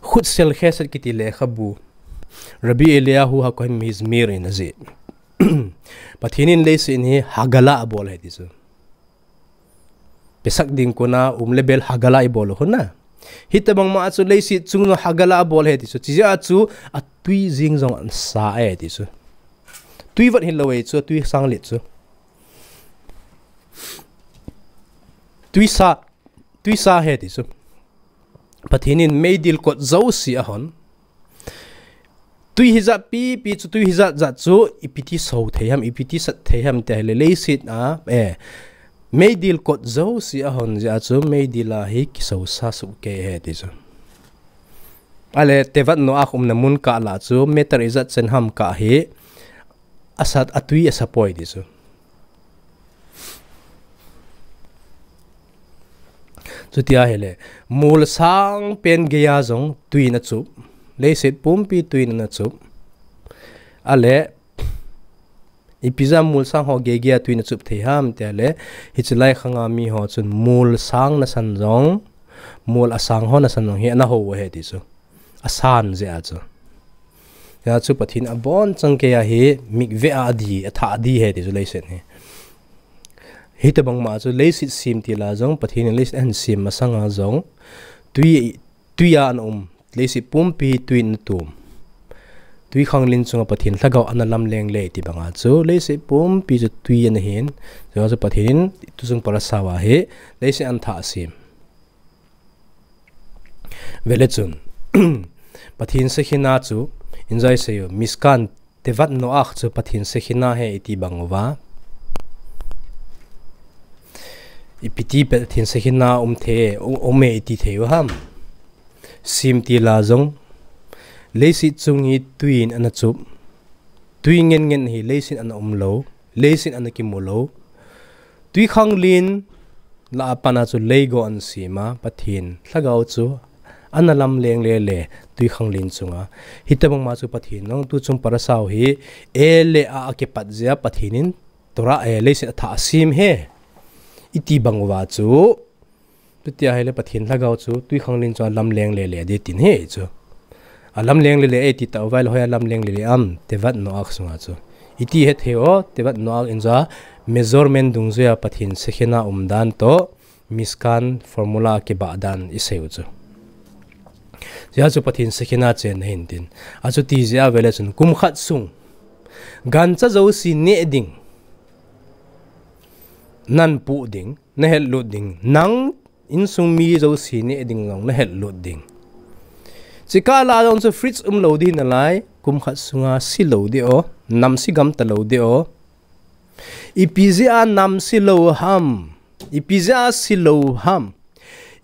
Khutsel Chesed kiti lekhabu. Rabbi Eliyahu HaKohen MiHizmir in ajih. Pathen in leiset hi Hagala abol ahi ti chu. Pesak ding kona um le bel Hagala ibol u hon na. Hitobang ma chu leiset chung jong Hagala abol ahi ti chu. Chijeh a chu atui jing jong ansa ahi ti chu. Tui vat hilou ahi chu, tui sang let chu. Tui sa, tui sa ahi ti chu. Pathen in meidil kot jouse ahon. Tui hijat pipi chu, tui hijat jat chu, ipi ti so thei ham, ipi ti sat thei ham ti ahile leiset a, eh, meidil kot jouse ahon jeh a chu, meidil a hi kiso sa sukei ahi ti chu. Ale, Tevat Noah umna mun kah lah chu, meter ijat chen ham kah hi, asat atui asa poi ti chu. Chuti ahile, mol sang pen geiya jong tui in achup. Leiset pumpi tui in achup. Ale, ipi jeh a mol sang ho geigei a tui in achup thei ham ti ahile, hiche lai khanga mi ho chun mol sang nasan jong, mol asang ho nasan jong hi ana ho u ahi ti chu. Asan jeh a chu. Hia chu Pathen abon chang keiya hi mikveh a adi, athah adi ahi ti chu leiset hi. Hitobang ma chu leiset sem til a jong, Pathen in leiset ahin sem masang a jong, tui, tui a ana um, leiset pumpi tui in ana tum. Tui khanglin chunga Pathen lhagao ana lamleng le ti banga chu, leiset pumpi chu tui ana hin, chua chu Pathen in tuchung parasha a hi, leiset athah sem. Vele chun, Pathen Shekhinah chu, injai sei u, Mishkan Tevat Noah chu Pathen Shekhinah ahi iti bang uva. Ipi ti Pathen Shekhinah um thei, u-, um e iti thei u ham. Sem til a jong, leiset chung hi tui in ana chup. Tui ngen ngen hi leiset ana um lou, leiset ana kimu lou. Tui khanglin lah a pat a chu leigo ana sem a, Pathen lhagao chu ana lamleng le le tui khanglin chunga. Hitobang ma chu Pathen jong tuchung parasha u hi, e le a akipat jeh a Pathen in Torah, eh, leiset athah asem ahi. Iti bang uva chu. Chuti ahile Pathen lhagao chu tui khanglin chu alamleng le le ding tin ahi chu. Alamleng le le e ti tah uva ahile hoiya lamleng le le ham, Tevat Noah sunga chu. Iti hethei u, Tevat Noah in jong measurement dungjuiya Pathen Shekhinah umdan toh, Mishkan formula kibah dan isei u chu. Hia chu Pathen Shekhinah chenna hin tin. Achuti jeh a vele chun kum khat sung. Gancha jouse neh ding. Nahin pu ding, nahet lut ding. Nang insung mi jouse neh ding jong nahet lut ding. Chikah lah jong chu fridge um lou ding nalai, kum khat sunga si lou ding o, namse gam talou ding o. Ipi jeh a namse lou ham, ipi jeh a si lou ham.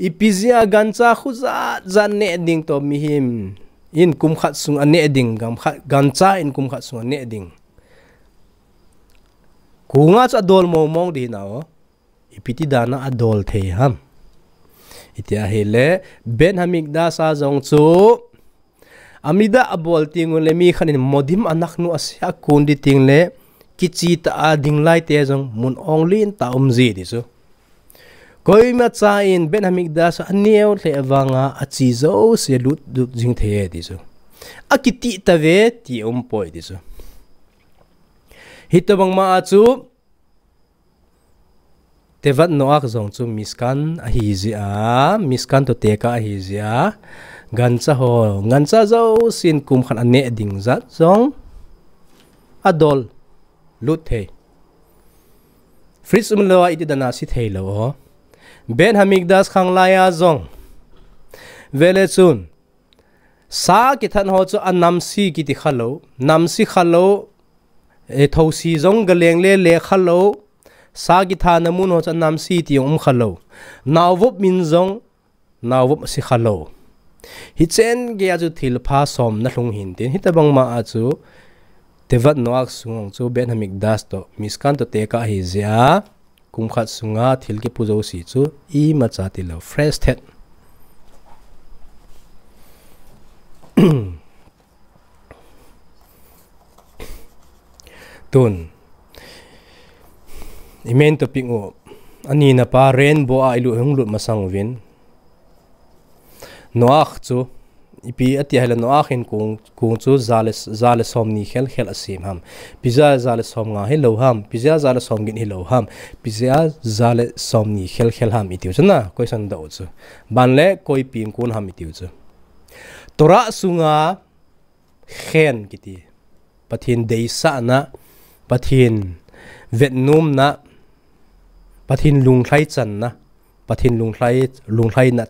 Ipi jeh a gancha khu jat jat neh ding toh mihem in kum khat sung aneh ding, gam khat, gancha in kum khat sung aneh ding. Kunga chu adol mong mong ding na o. Ipi ti dan a adol thei ham. Tia hile, Beit Hamikdash a jong chu, amida abol ting ule mi khat in modim anak nu asia kun di ting le, kichi ta a ding lai te jong mun ong lin ta um ji di chu. Koima cha in Beit Hamikdash a neo le avanga achi jouse lut, lut jing thei e ti chu. Akiti ta ve ti um poi ti chu. Hitobang ma a chu, Tevat Noach jong chu Mishkan ahi jia, Mishkan to teka ahi jia, gancha ho, gancha jousen kum khat ane ding jat jong adol lut thei. Fridge um lou a iti dan a si thei lou ho. Beit Hamikdash khang lai a jong. Vele chun, sa kithan ho chu anamsi kiti kha lou, namsi kha lou, e, thosi jong galeng le le kha lou, sa kithana mun ho chu anamsi ti jong um kha lou. Naovop min jong, naovop si kha lou. Hichen gei a chu thilpha som na lhung hin tin, hitobang ma a chu, Tevat Noach sung chu Beit Hamikdash to, Mishkan to teka ahi jia, kum khat sunga thil kipu jouse chu, imacha ti lou, fresh thet. Tun, i main topic u, ani na pa rainbow a ilut hung lut masang uvin. Noach chu, ipi ati hile Noach in kung, kung chu ja le, ja le som ni khel khel asem ham. Ipi jeh a ja le som nga hilou ham. Ipi jeh a ja le som get hilou ham. Ipi jeh a ja le som ni khel khel ham itiu chu na. Question doh chu. Ban le koi pin kun ham itiu chu. Torah sunga chen kiti. Pathen deisahna, Pathen vetnomna, Pathen lunglhai channa, Pathen lunglhai, lunglhai na,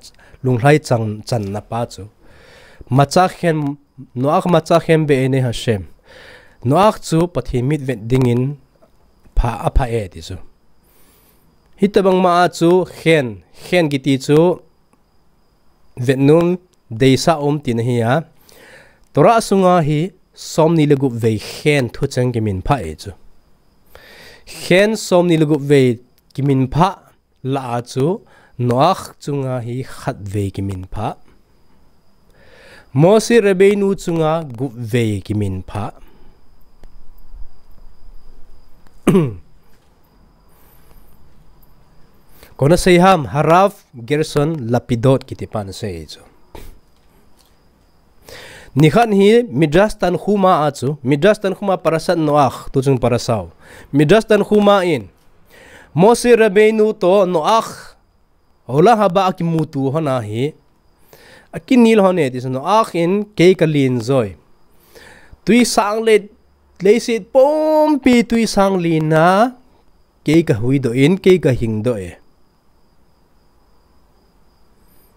lunglhai chang, channa pa chu. Macha chen, Noach macha chen be'enei Hashem. Noach chu Pathen mitvet dingin pha, apha e ti chu. Hitobang ma a chu chen, chen kiti chu vetnom deisah um tina hi a. Torah sunga hi som ni le gup vei chen thucheng kiminphah e chu. Chen som ni le gup vei kiminphah lah a chu Noach chunga hi khat vei kiminphah. Moshe Rabbeinu chunga gup vei kiminphah. Koi na sei ham, Harav Gershon Lapidot kiti pan sei chu. Nikhat hi Midrash Tanhuma a chu, Midrash Tanhuma Parashat Noach, tuchung parasha u. Midrash Tanhuma in, Moshe Rabbeinu to Noach, Olam Haba a kimuto hon a hi, akinel hon e ti chu Noach in kei kalen joi. Twisanglet, leiset pumpi twisanglen a, kei kahuhdoh in, kei kahingdoh e.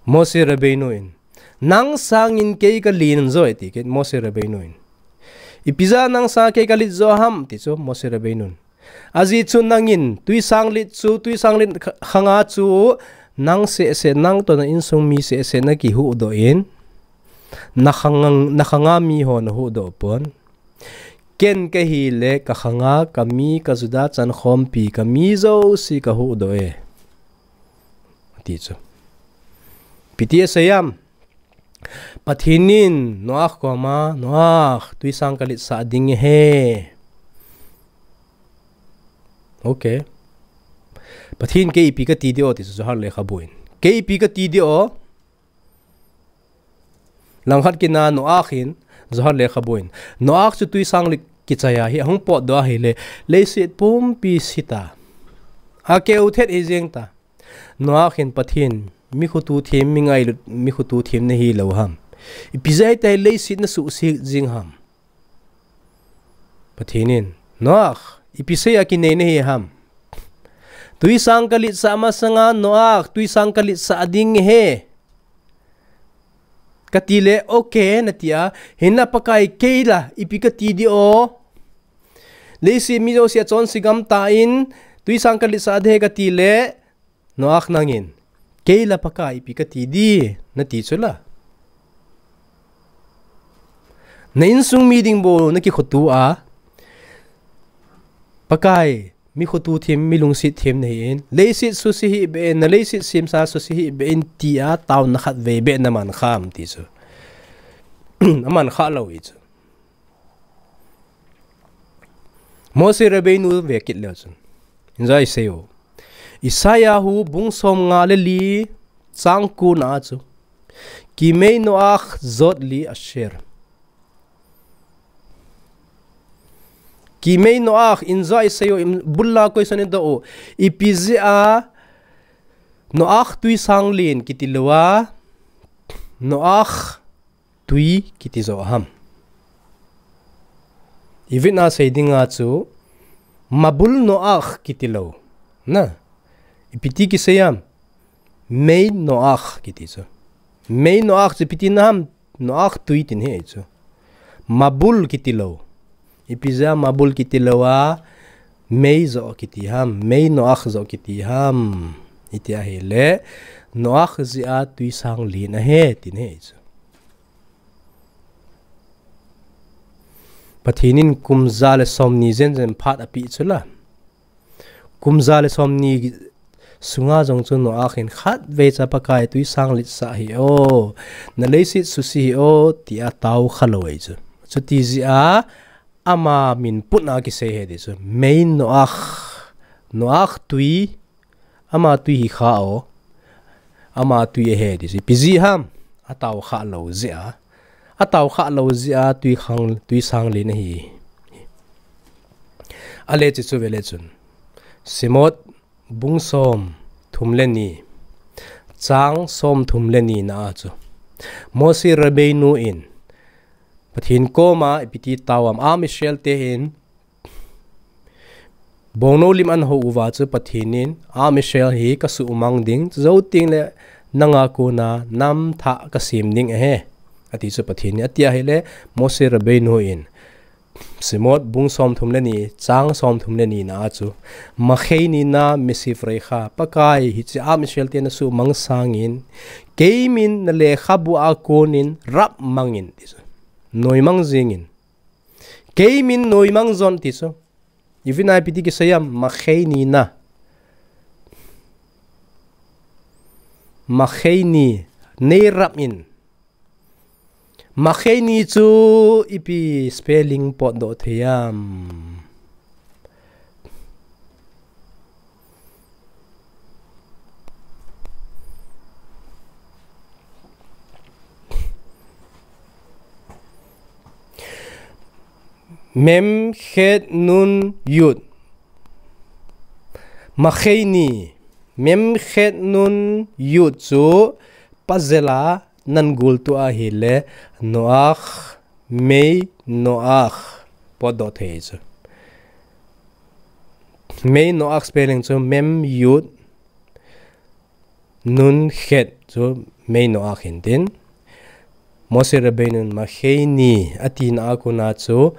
Moshe Rabbeinu in, nang sangin kei kalen joi ti kit Moshe Rabbeinu in. Ipi jeh a nang sanga kei kalet jo ham ti chu Moshe Rabbeinu in. Ajeh chu nangin, twisanglet chu, twisanglet kha-, khanga chu, nang seh seh, nang to na insung mi seh seh na kihuhdoh in, na khang, na khanga mi ho na huhdoh pon. Ken kahi le ka khanga, ka mi, ka Juda chankhompi, ka mi jouse ka huhdoh e. Ati chu. Ipi ti asei ham. Pathen in Noach koma, Noach, twisang kaletsah ding ahi. Okay. Pathen kei ipi kati di o ti chu Zohar lekhabu in. Kei ipi kati di o. Langkhat kit na Noach in, Zohar lekhabu in. Noach chu twisanglet kichai a hi, ahung potdoh a ahile, leiset pumpi se ta. Akeu thet hi jeng ta. Noach in Pathen, mi khoto them, mi ngailut, mi khoto them nahi lou ham. Ipi jeh a hitia leiset na suhset jing ham. Pathen in, Noach, ipi sei a kinei nahi ham. Twisang kaletsah masanga Noach, twisang kaletsah ding ahi. Kati le, okay, nati a, hinla Pakai kei la, ipi kati di o. Leiset mi jouse achonse gam tan, twisang kaletsah ding ahi kati le, Noach nangin, kei la Pakai ipi kati di, nati chu la. Na insung mi ding bou na kikhoto a, Pakai, mi khutu thim, mi lungset thim nahin, leiset suse hih beh in, na leiset semsa suse hih beh in tia taona khatvei beh naman kham ti chu. Aman kha lou hi chu. Moshe Rabbeinu ve kit leu chun. Injo isei u. Isaiah hu bung som nga le li chang ko na chu. Kimei Noach zot li asher. Kimei Noach, injo isei u, bul la question idoh u. Ipi jeh a Noach tui sang len kiti lou a, Noach tui kiti jo ham. Ivin a sei dinga chu, Mabul Noach kiti lou. Na, ipi ti kisei ham. Mei Noach kiti chu. Mei Noach chu ipi tina ham, Noach tui tin ahi chu. Mabul kiti lou. Ipi jeh a Mabul kiti lou a, Mei jo kiti ham, Mei Noach jo kiti ham. Iti ahile, Noach jeh a tui sang len ahi, tin ahi chu. Pathen in kum ja le som ni jen jen phat apeh chu la. Kum ja le som ni sunga jong chu Noach in khatvei cha Pakai tui sang len sah hih o, na leiset suse hih o, tia tao kha lou ahi chu. Chuti jeh a ama min put na kisei ahi ti chu. Mei Noach, Noach tui, ama tui hi kha o, ama tui ahi ti chu. Ipi jeh ham, atao kha lou jeh a. Atao kha lou jeh a tui khang, tui sang len ahi. Ale chu chu ve le chun. Shemot bung som thum le ni. Chang som thum le ni na a chu. Moshe Rabbeinu in Pathen koma ipi ti tao ham, Am Israel te hin bongnou lim ahin ho uva chu Pathen in, Am Israel hi kasuhmang ding, chujou teng le nanga kona nam thah kasem ding ahi. Ati chu Pathen in, ati ahile Moshe Rabbeinu in, Shemot bung som thum le ni, chang som thum le ni na a chu, Macheinu na mesiv reicha, Pakai hiche Am Israel te nasuhmang sangin, kei min na lekhabu a konin rap mangin, ti chu. Noimang jingin. Kei min noimang jon ti chu. Ivin a ipi ti kisei ham, Macheinu na. Macheinu, nei rap in. Macheinu chu ipi spelling potdoh thei ham. Mem chet nun yud. Macheinu. Mem chet nun yud chu puzzle a nan gul tu ahile Noach, Mei Noach potdoh thei chu. Mei Noach spelling chu Mem Yud Nun Chet chu Mei Noach hin tin. Moshe Rabbeinu in Macheinu ati na a kona chu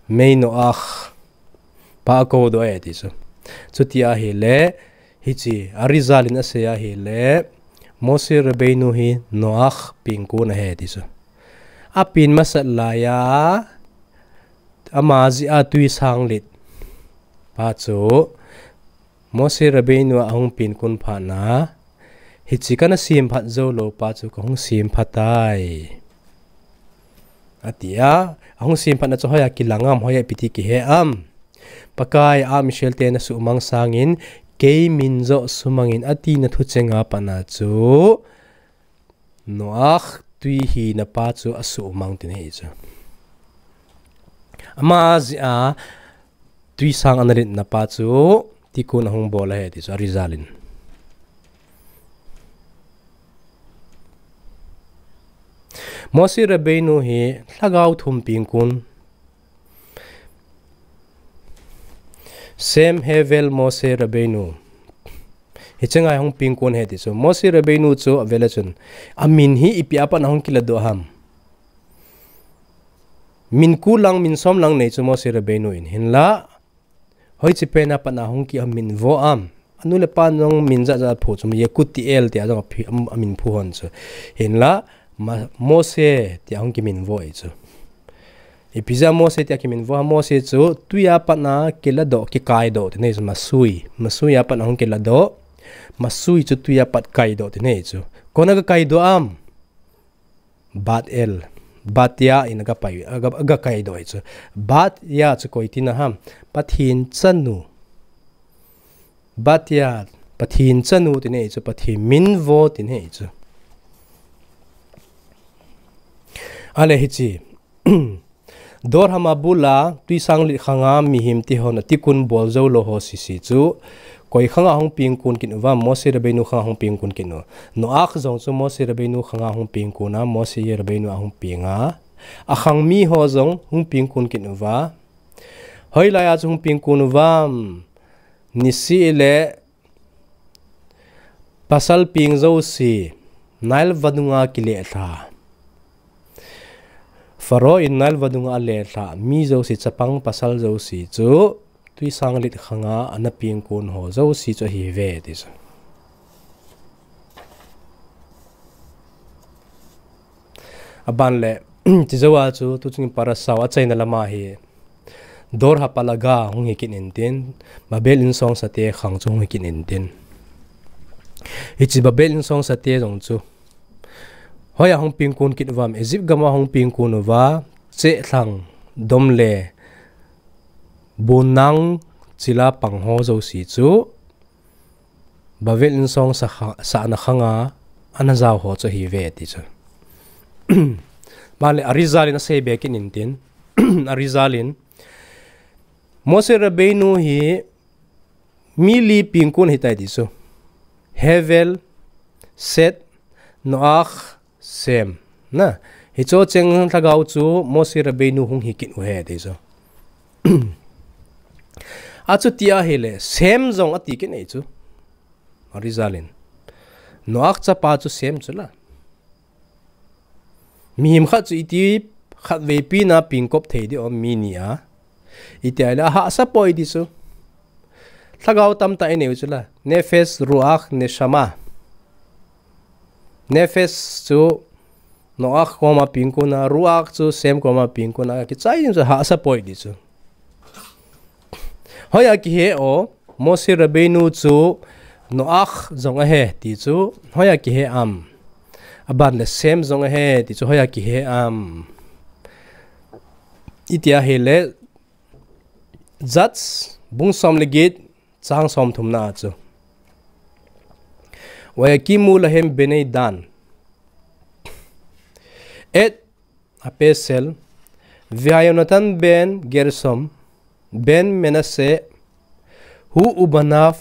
Mei Noach pa akou doh e ti chu. Chuti ahile, hiche Arizal in asei ahile, Moshe Rabbeinu hi Noach pengkon ahi ti chu. Apen masat laiya, ama jeh a tui sang len pa chu, Moshe Rabbeinu ahung pengkon phat na, hiche kana semphat jou lou pa chu kahung semphat tai. Ati a, ahung semphat na chu hoiya kilang am, hoiya ipi ti kihe am. Pakai, Am Israel te nasuhmang sangin, kei min joh sumangin ati na thucheng a pat na chu, Noach tui hina pa chu asuhmang tin ahi chu. Ama jeh a tui sang ana len na pa chu, ti kon ahung bol ahi ti chu, Arizal in. Moshe Rabbeinu hi lhagao thum pengkon. Shem Hevel Moshe Rabbeinu. Hiche ngai hung pengkon ahi ti chu. Moshe Rabbeinu chu avel a chun. Amin hi ipi a pat na hung kiladoh ham. Min ko lang, min som lang nei chu Moshe Rabbeinu in. Hinla, hoiche pen a pat na hung ki amin vo am. Anu le apan jong min jat jat aphu chu, Yekutiel tia jong aphi, am, amin phu hon chu. Hinla, Ma-, Moshe tia hung kimin vo e chu. Ipi jeh a Mose tia kiminvo ham? Mose chu tui a pat a kiladoh, kikaidoh ti nei chu, masui. Masui a pat a hung kiladoh. Masui chu tui a pat kaidoh ti nei chu. Koi in aga kaidoh ham? Bat El. Bat Yah in aga pai, aga, aga kaidoh chu. Bat Yah chu koi tina ham? Pathen chanu. Bat Yah, Pathen chanu ti nei chu, Pathen minvo ti nei chu. Ale hiche. Dor Hamabul a, tuisang lit khanga mihem te hon atikkun bol jou lou ho sese chu, koi khanga hung pengkun kit uvam? Moshe Rabbeinu khanga hung pengkun kit u. Noach jong chu Moshe Rabbeinu khanga hung pengkun a, Moshe Rabbeinu a hung peng a. Akhang mi ho jong hung pengkun kit uva. Hoilai a chu hung pengkun uvam? Niseh le pasal peng jouse Nile vadung a kilelha. Pharaoh in Nile vadung a alelha mi jouse, chapang pasal jouse chu tuisang lit khanga ana pengkun ho jouse chu ahiuve ti chu. Aban le, chujou a chu, tuchung parasha u achaina lama hi, Dor Hapalaga hung hi kit intin, Babel insongsate khang chu hung hi kit intin. Hiche Babel insongsate jong chu, hoiya hung pengkun kit uvam? Egypt gam a hung pengkun uva, chehlang, dom le, bunnang chila pang ho jouse chu, Babel insong sa kha-, sahna khanga ana jao ho chu ahiuve ti chu. Aban le Arizal in asei be kit intin, Arizal in, Moshe Rabbeinu hi mi li pengkun ahitai ti chu. Hevel, Seth, Noach, Shem. Na, hicho cheng lhagao chu Moshe Rabbeinu hung hi kit u ahi ti chu. Achuti ahile, Shem jong ati kit nei chu. Arizal in. Noach chapa chu Shem chu la. Mihem khat chu iti khatvei pi na pengkop thei ding ham mi ni a. Iti ahile ahahsa poi ti chu. Lhagao tamtah inei u chu la. Nephesh, Ruach, Neshama. Nephesh chu Noach koma pengkun a, Ruach chu Shem koma pengkun a, kichai ding chu ahahsa poi ti chu. Hoiya kihe o, Moshe Rabbeinu chu Noach jong ahi ti chu, hoiya kihe am? Aban le Shem jong ahi ti chu, hoiya kihe am? Iti ahile, Judges, bung som le get, chang somthum na a chu. Vayakimu lahem bnei Dan, et hapeset, vehayonatan ben Gershom, ben Menashe, hu ubanav,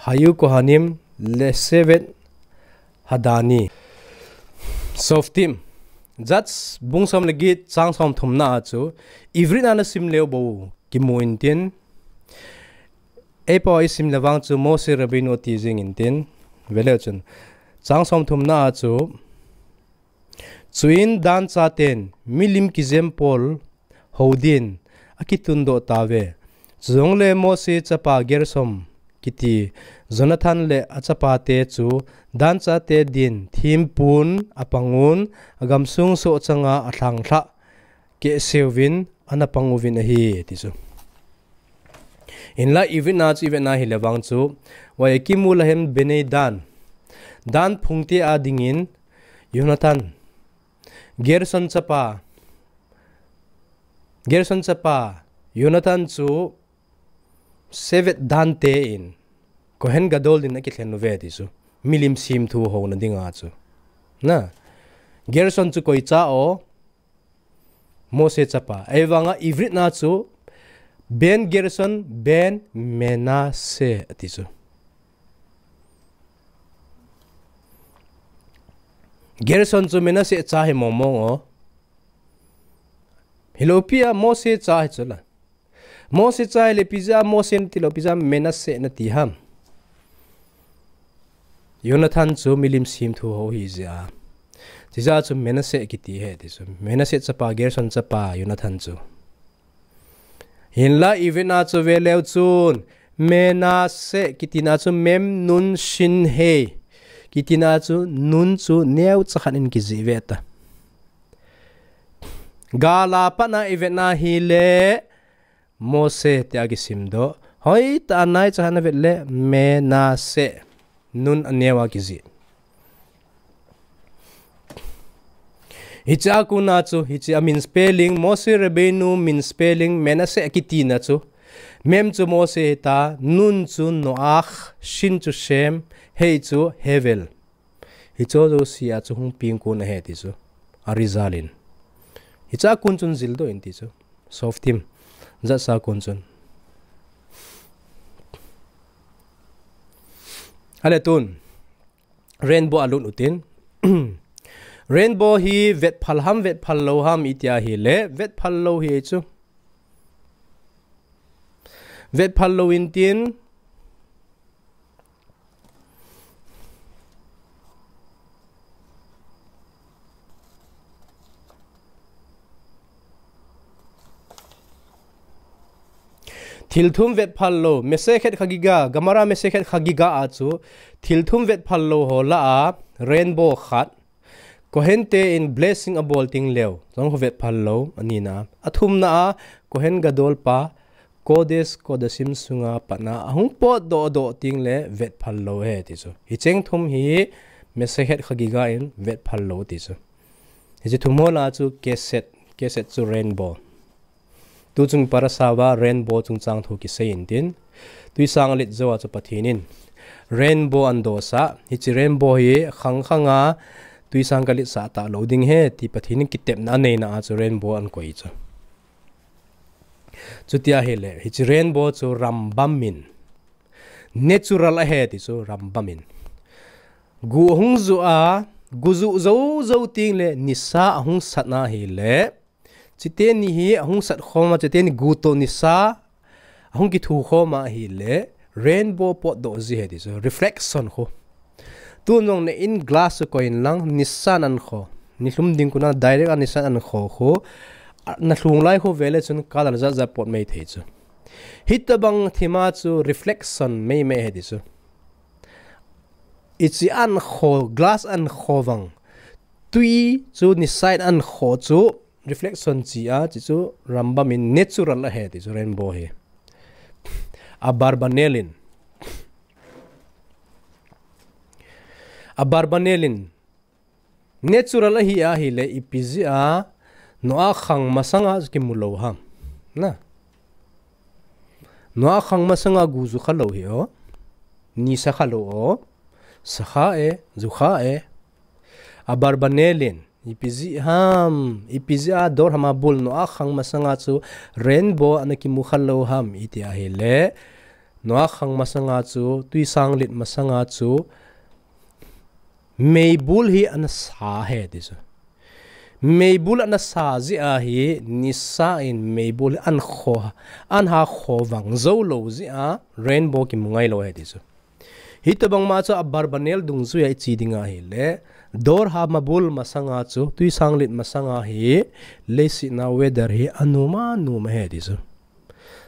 hayu kohanim leshevet hadani. Shoftim, Judges, bung som le get, chang somthum na a chu, Ivrit a nasim leu bou kimu intin, eipa isim le vang chu Moshe Rabbeinu ati jing intin, veleu chun, chang somthum na a chu, chuin Dan chaten milim kijem pol hou din akitundoh tauve. Chujongle Moshe chapa Gershom kiti Jonathan le achapate chu Dan chate din thimpun apangun, agamsung sohchanga alhanglhah kehseuvin ana panguvin ahi, ti chu. Hinla Ivrit na chu ivet na hile vang chu, Vayakimu lahem bnei Dan. Dan phungte a dingin Jonathan, Gershon chapa, Gershon chapa Jonathan chu shevet Dan te in Kohen Gadol din akilhen uve ti chu. Milim semthu houna dinga chu. Na, Gershon chu koi cha o? Moshe chapa. Ahivanga Ivrit na chu ben Gershon ben Menashe ati chu. Gershon chu Menashe cha hi mong mong o. Hilou pi a Moshe cha hi chu la. Moshe cha hile ipi jeh a Moshe nati lou, ipi jeh a Menashe nati ham? Jonathan chu milim semthu hou hi jeh a. Chijeh a chu Menashe kiti ahi ti chu. Menashe chapa, Gershon chapa, Jonathan chu. Hinla Ivrit na chu veleu chun, Menashe kiti na chu mem nun shin he kiti na chu nun chu neocha khat in kijih ve ta. Gal a pat na i vet na hi le Mose tia kisim doh. Hoitah a naicha a na vet le Menashe. Nun a neo a kijih. Hiche a kon a chu, hiche a min spelling, Moshe Rabbeinu min spelling, Menashe a kiti na chu. Mem chu Mose hita, Nun chu Noach, Shin chu Shem, Hei chu Hevel. Hicho jouse a chu hung peng kon ahi ti chu. Arizal in. Hicha kon chun jil doh in ti chu. Softim. Jatsa kon chun. Ale tun. Rainbow a lut utin. Rainbow hi vetphal ham, vetphal lou ham i tia hi le, vetphal lou hi chu. Vetphal lou in tin. Thil thum vetphal lou, Masechet Chagiga, Gemara Masechet Chagiga a chu, thil thum vetphal lou ho lah a, rainbow khat, Kohen te in blessing a bol ting leu, jong ho vetphal lou, ani na. A thumna a, Kohen Gadol pa, Kodesh Kodashim sunga pat na, a hung potdoh doh ting le vetphal lou ahi ti chu. Hicheng thum hi, Masechet Chagiga in vetphal lou ti chu. Hiche thum ho lah a chu, Keshet, Keshet chu rainbow. Tu chung parasha uva rainbow chungchang thu kisei in tin. Tuisang a let jou a chu Pathen in. Rainbow ana dosah. Hiche rainbow hi khang khang a tuisang ka letsah talou ding ahi ti Pathen in kitepna anei na a chu rainbow ana koi chu. Chuti ahi le. Hiche rainbow chu Rambam in. Natural ahi ti chu Rambam in. Gu hung ju a, gu ju jou jou ting le nisa hung sat na hi le. Chiteni hi ahung sat khom a, chiteni gu toh nisa ahung kithu khom a hi le, rainbow potdoh ji ahi ti chu, reflection khu. Tun jong na in glass chu koi in lang, nisa nan kho. Nilhum ding kon a direct a nisa nan kho khu. Na lhung lai khu vele chun color jat jat pot mai thei chu. Hitobang thima chu reflection mai mai ahi ti chu. Hiche an kho, glass an kho vang. Tui chu nisa in an kho chu reflection chi a, chi chu Rambam in natural ahi ti chu rainbow hi. Abarbanel in. Abarbanel in. Natural ahi a hi le ipi jeh a Noah khang masang a kimu lou ham. Na. Noah khang masang a gu ju kha lou hi o. Nisa kha lou o. Sa kha e, ju kha e. Abarbanel in. Ipi jeh ham, ipi jeh a dor hamabul Noah khang masang a chu rainbow ana kimu kha lou ham i ti ahi le. Noah khang masang a chu, tuisang let masang a chu, meibul hi ana sa ahi ti chu. Meibul ana sa jeh a hi, nisa in meibul hi an kho, an ha kho vang jou lou jeh a, rainbow kimu ngai lou ahi ti chu. Hitobang ma chu Abarbanel dungjui a i chi ding ahi le, dor hamabul masang a chu, tuisang let masang a hi, leiset na weather hi anom anom ahi ti chu.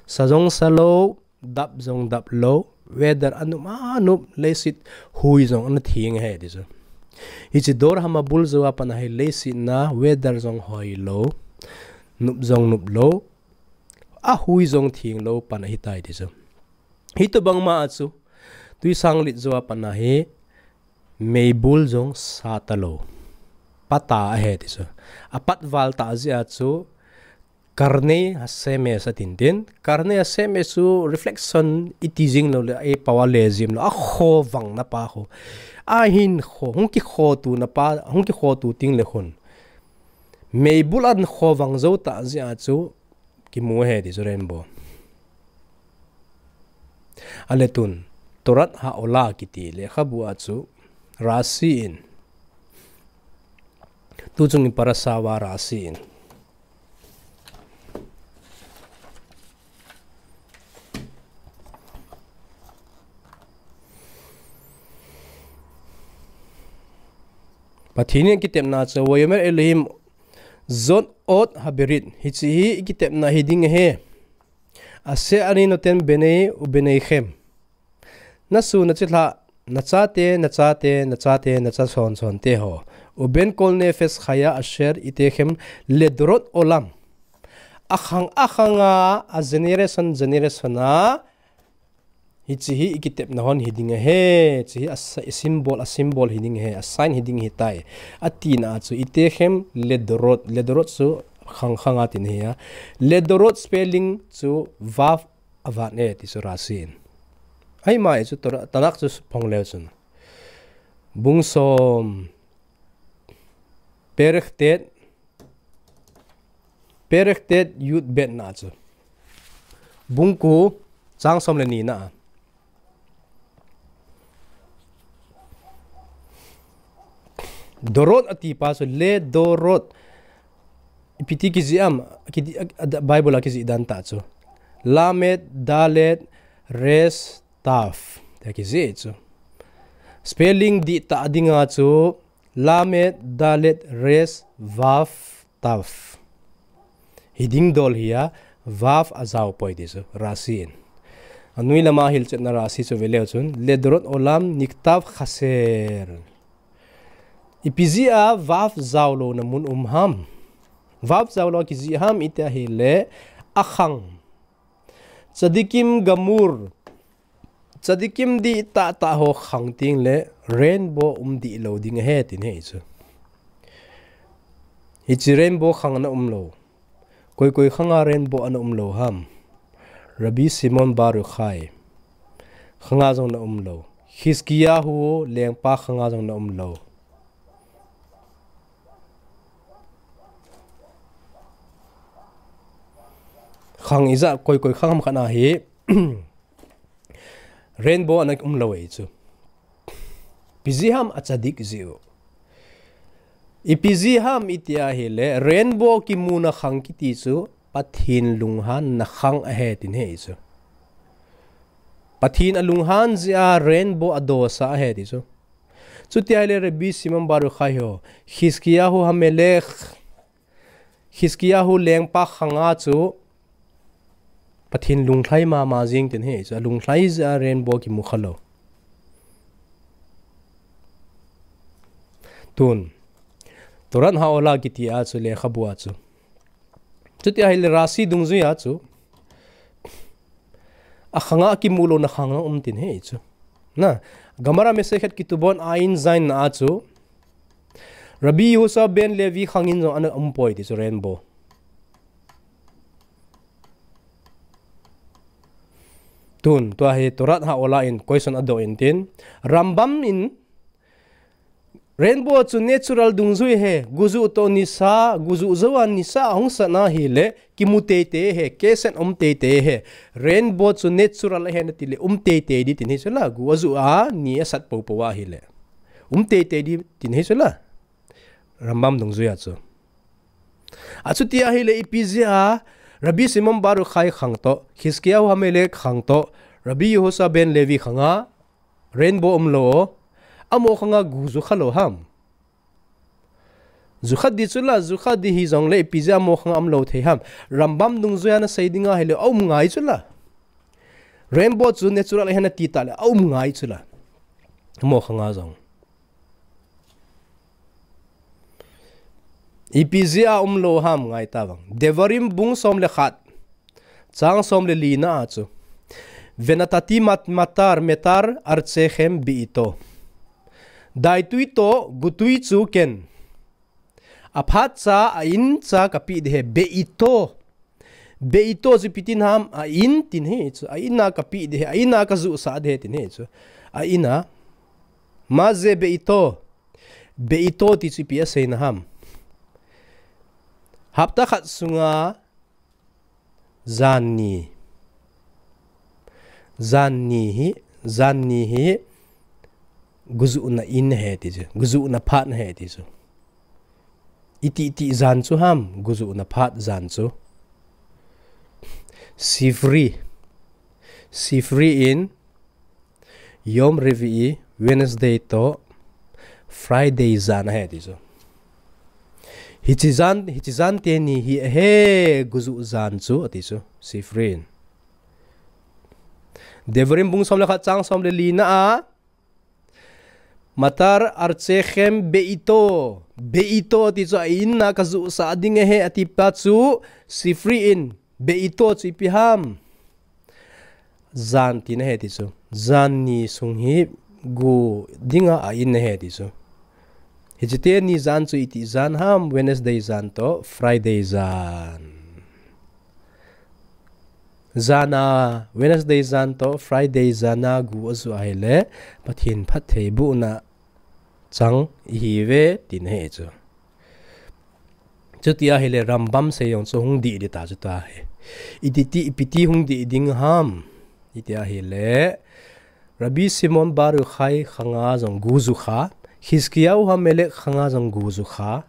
Sa jong sa lou, dap jong dap lou, weather anom anom, leiset hui jong ana theng ahi ti chu. Hiche dor hamabul jou a pat a hi leiset na weather jong hoi lou, nop jong nop lou, ahui jong theng lou pat ahi tai ti chu. Hitobang ma a chu, tuisang let jou a pat a hi, meibul jong sa ta lou. Pata ahi ti chu. Apat val ta jeh a chu, karnei hashemesh a tin tin. Karnei hashemesh chu reflection i ti jing lou le, a power le jim lou. A kho vang na pa kho. A hin kho, hung kikho tu na pa, hung kikho tu ting le khun. Meibul an kho vang jou ta jeh a chu, kimu ahi ti chu rainbow. Ale tun, Torat Ha'olah kiti lekhabu a chu Rashi in. Tu chung in parasha uva Rashi in. Pathen in kitepna chu, Vayomer Elohim, Zot ot haberit, hiche hi i kitepna hi ding ahi. Asher ani noten bnei ubneichem. Na su na chilhah, na chate, na chate, na chate, na cha son son te ho. Uben kol nefesh chaya asher itechem ledorot olam. Akhang akhanga a generation generation a hiche hi ikitepna hon hiding ahi, hiche hi a symbol, a symbol hiding ahi, a sign hiding ahitai. Atina chu itechem ledorot, ledorot chu khang khanga tina ahi. Ledorot spelling chu vav avat e ti chu Rashi in. Ahi mai chu Tanakh chu phong leu chun. Bung som. Perek tet. Perek tet yud bet na chu. Bung ko chang som le ni na. Dorot ati pa chu ledorot. Ipi ti kijih am, Bible a kijih dan ta chu. Lamed, Dalet, Res, Taf. Tia kijih chu. Spelling dihtah dinga chu. Lamed, Dalet, Res, Vav, Taf. Hiding dol hi a, Vav ajao poi ti chu, Rashi in. Anoi lama hilchetna Rashi chu veleu chun, Ledorot olam niktav chaser. Ipi jeh a Vav jaolouna mun um ham. Vav jaolou kijih ham iti ahile, akhang. Tzadikim gamur. Tzadikim dihtah tah ho khang teng le rainbow um dihlou ding ahi tin ahi chu. Hiche rainbow khang ana umlou. Koi koi khanga rainbow ana umlou ham. Rabbi Shimon Bar Yochai khanga jong ana umlou. Chizkiyahu lengpa khanga jong ana umlou. Khang ijat koi koi khang ham khat na hi rainbow ana umlou ahi chu. Ipi jeh ham a tzadik jeh u. Ipi jeh ham iti ahile rainbow kimuna khang kiti chu Pathen lunghanna khang ahi tin ahi chu. Pathen alunghan jeh a rainbow adosa ahi ti chu. Chuti ahile Rabbi Shimon Bar Yochai ho, Chizkiyahu Hamelech, Chizkiyahu lengpa khanga chu Pathen lunglhai mama jing tin ahi chu, alunglhai jeh a rainbow kimu khalou. Tun, Torat Ha'olah kiti a chu lekhabu a chu. Chuti ahile Rashi dungjui a chu. Akhanga kimulouna khang um tin ahi chu. Na, Gemara Masechet Ketubot Ayin Zayin na a chu. Rabbi Yehoshua ben Levi khang in jong ana um poi ti chu rainbow. Tun, tua hi Torat Ha'olah in question adoh in tin. Rambam in Rainbow chu natural dungjui ahi, gujuh toh nisa, gujuh jou a nisa ahung sat na ahile, kimu teitei ahi, kesat um teitei ahi. Rainbow chu natural ahi nati le, um teitei ding tin ahi chu la, gu ajuh a, ni asat poupou ahile. Um teitei ding tin ahi chu la. Rambam dungjui a chu. Achuti ahile ipi jeh a, Rabbi Shimon Bar Yochai khang toh, Chizkiyahu Hamelech khang toh, Rabbi Yehoshua ben Levi khanga, rainbow umlou, amaho khanga gu ju khalou ham. Ju kha ding chu la, ju kha ding hijongle ipi jeh a amaho khanga umlou thei ham. Rambam dungjui a nasei ding ahile, aum ngai chu la. Rainbow chu natural ahi nati tale, aum ngai chu la. Amaho khanga jong. Ipi jeh a umlou ham ngai tavang. Devarim bung som le khat. Chang som le li na a chu. Venatati mat-, matar, metar, artsechem be'ito. Daitui toh, gutui chu ken. Aphat cha, a in cha kapeh ding ahi, be'ito. Be'ito chu ipi tin ham, a in tin ahi chu, a in a kapeh ding ahi, a in a kajuhsah ding ahi tin ahi chu. A in a. Ma ze be'ito. Be'ito ti chu ipi aseina ham. Hapta khat sunga jan ni. Jan ni hi, jan ni hi, gujuhna in ahi ti chu, gujuhna phat ahi ti chu. Iti iti jan chu ham, gujuhna phat jan chu. Sifri. Sifri in, Yom Revi'i, Wednesday toh Friday jan ahi ti chu. Hiche jan, hiche jan teni hi ahi gujuh jan chu ati chu, Sifri in. Devarim bung som le khat chang som le li na a. Matar archechem beito. Beito ti chu a in a kajuhsah ding ahi ati pa chu Sifri in beito chu ipi ham. Jan tina ahi ti chu. Jan ni sung hi gu dinga a in ahi ti chu. Hiche teni jan chu iti jan ham, Wednesday jan toh Friday jan. Jan a, Wednesday jan toh Friday jan a gu ajuh ahile, Pathen phattheibohna chang ihiuve, tina ahi chu. Chuti ahile Rambam sei jong chu hung dih ding ta chu ta hi. Iti ti, ipi ti hung dih ding ham. Iti ahile, Rabbi Shimon Bar Yochai khanga jong gu ju kha, Chizkiyahu HaMelech khanga jong gu ju kha,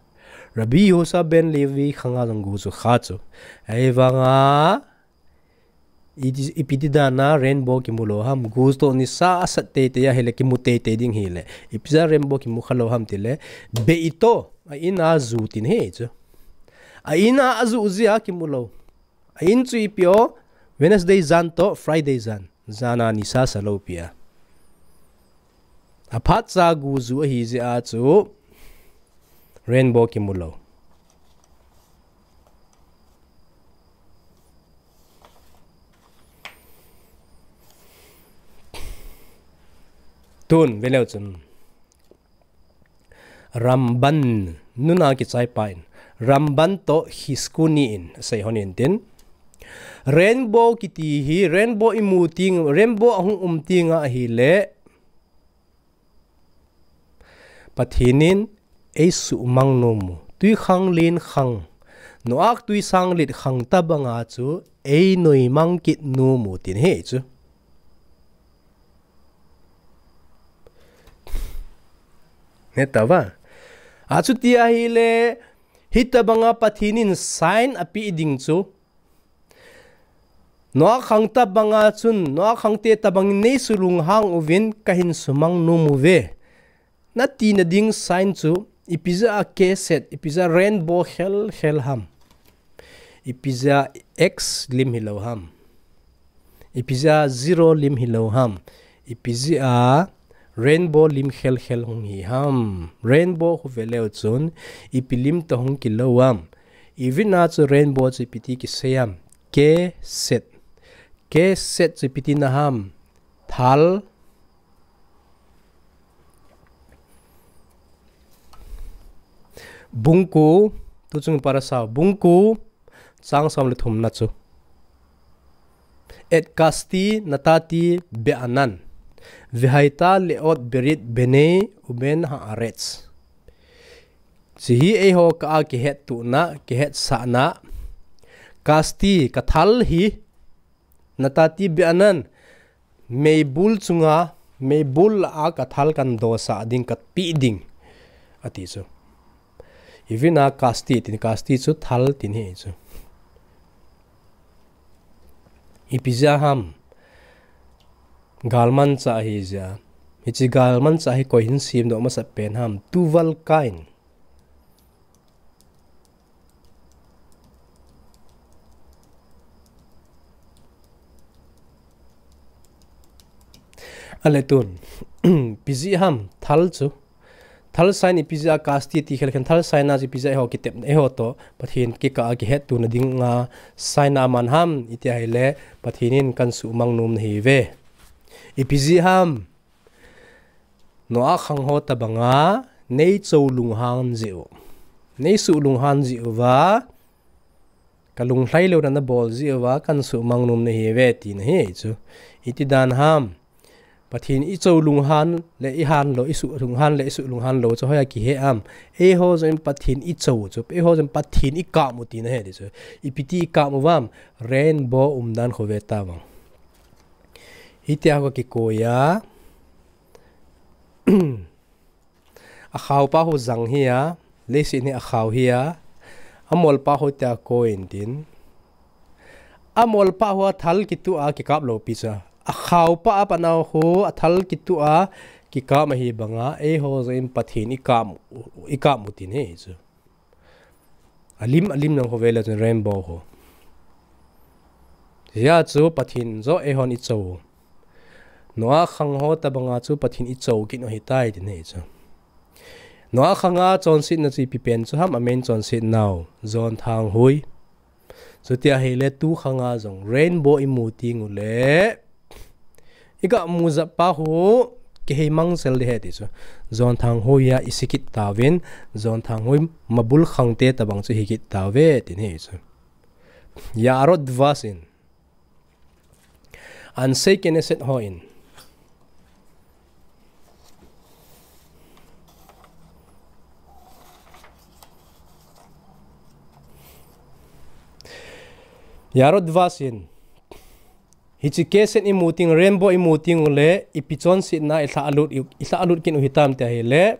Rabbi Yehoshua ben Levi khanga jong gu ju kha chu. Ahivanga, iti, ipi ti dan a rainbow kimu lou ham, gu toh nisa asat teitei ahile kimu teitei ding ahile. Ipi jeh a rainbow kimu kha lou ham tile, beito, a in a ju tina ahi chu. A in a ajuh jeh a kimu lou. A in chu ipi o, Wednesday jan toh Friday jan. Jan a nisa sa lou pi a. Aphat cha gu ju ahi jeh a chu rainbow kimu lou. Tun, ve leu chun. Ramban, nuna kichai pa in. Ramban toh Chizkuni in, asei hon in tin. Rainbow kiti hi, rainbow imu teng, rainbow ahung um teng ahile. Pathen in eisuhmang nom u. Twikhanglen khang. Noah twisanglet khang tabanga chu, einoimang kit nom u tina ahi chu. Heta va. Achuti ahile, hitabanga Pathen in sign apeh ding chu. Noah khang tabanga chun, Noah khangte tabangin neisuh lunghang uvin kahin sumang nom uve. Natina ding sign chu, ipi jeh a kesset, ipi jeh a rainbow khel khel ham. Ipi jeh a X lim hilou ham. Ipi jeh a zero lim hilou ham. Ipi jeh a rainbow lim khel khel hung hi ham. Rainbow khu ve leu chun ipi lim toh hung kilou ham. Ivin a chu rainbow chu ipi ti kisei ham. Kesset. Kesset chu ipi tina ham. Thal. Bung ko, tuchung parasha, bung ko, chang som le thumna chu. Et kashti natati be'anan, vehaita le'ot berit benei uben ha'aretz. Hiche hi eiho kah a kihettohna, kihetsahna, kashti, kathal hi, natati be'anan, meibul chunga, meibul lah a kathal kahin dosah ding, kahin peh ding, ati chu. Ivin a kashti, tin kashti chu thal tin ahi chu. Ipi jeh ham, galmanchah ahi jeh. Hiche galmanchah hi koi hin semdoh masat pen ham, Tuval Kain. Ale tun, ipi jeh ham, thal chu. Thal sign ipi jeh a kashti ti khel khen thal sign a chu ipi jeh a eiho kitepna, eiho toh Pathen kikah a kihettohna dinga sign a aman ham, iti ahile Pathen in kahin suhmang nom nahiuve. Ipi jeh ham, Noah khang ho tabanga, neichou lunghan jeh u. Neisuh lunghan jeh uva, kalunglhai louna nabol jeh uva, kahin suhmang nom nahiuve, tina ahi chu. Iti dan ham, Pathen ichou lunghan le ihan lou, isuh lunghan le isuh lunghan lou chu hoiya kihe ham. Eiho jong in Pathen ichou chu, eiho jong in Pathen ikap u tina ahi ti chu. Ipi ti ikap u ham, rainbow umdan khu ve tavang. Hitia khu kikoi a. Akhao pa khu jang hi a, leiset hi akhao hi a, amol pa khu tia koi in tin. Amol pa khu athal kituh a kikap lou pi chu. Akhao pa a panao khu athal kituh a kikap ahi banga, eiho jong in Pathen ikap, ikap u tin ahi chu. Alim, alim nang khu ve le chun rainbow khu. Hia chu Pathen joh eihon ichou. Noah khang ho tabanga chu Pathen in ichou kit u ahitai tin ahi chu. Noah khanga chonsetna chu ipi pen chu ham, a main chonsetnau, John Thanghui. Chuti ahile tu khanga jong rainbow imu teng ule, iga mu jat pa khu kihei mang sel ding ahi ti chu. John Thanghui a ise kit tauvin, John Thanghui mabul khangte tabang chu hi kit tauve tin ahi chu. Yaarot Dvash in, Ansei Knesset ho in, Yaarot Dvash in, hiche Knesset imu teng, rainbow imu teng ule, ipi chonsetna ilha alut, ilha alut kit u hitam ti ahile,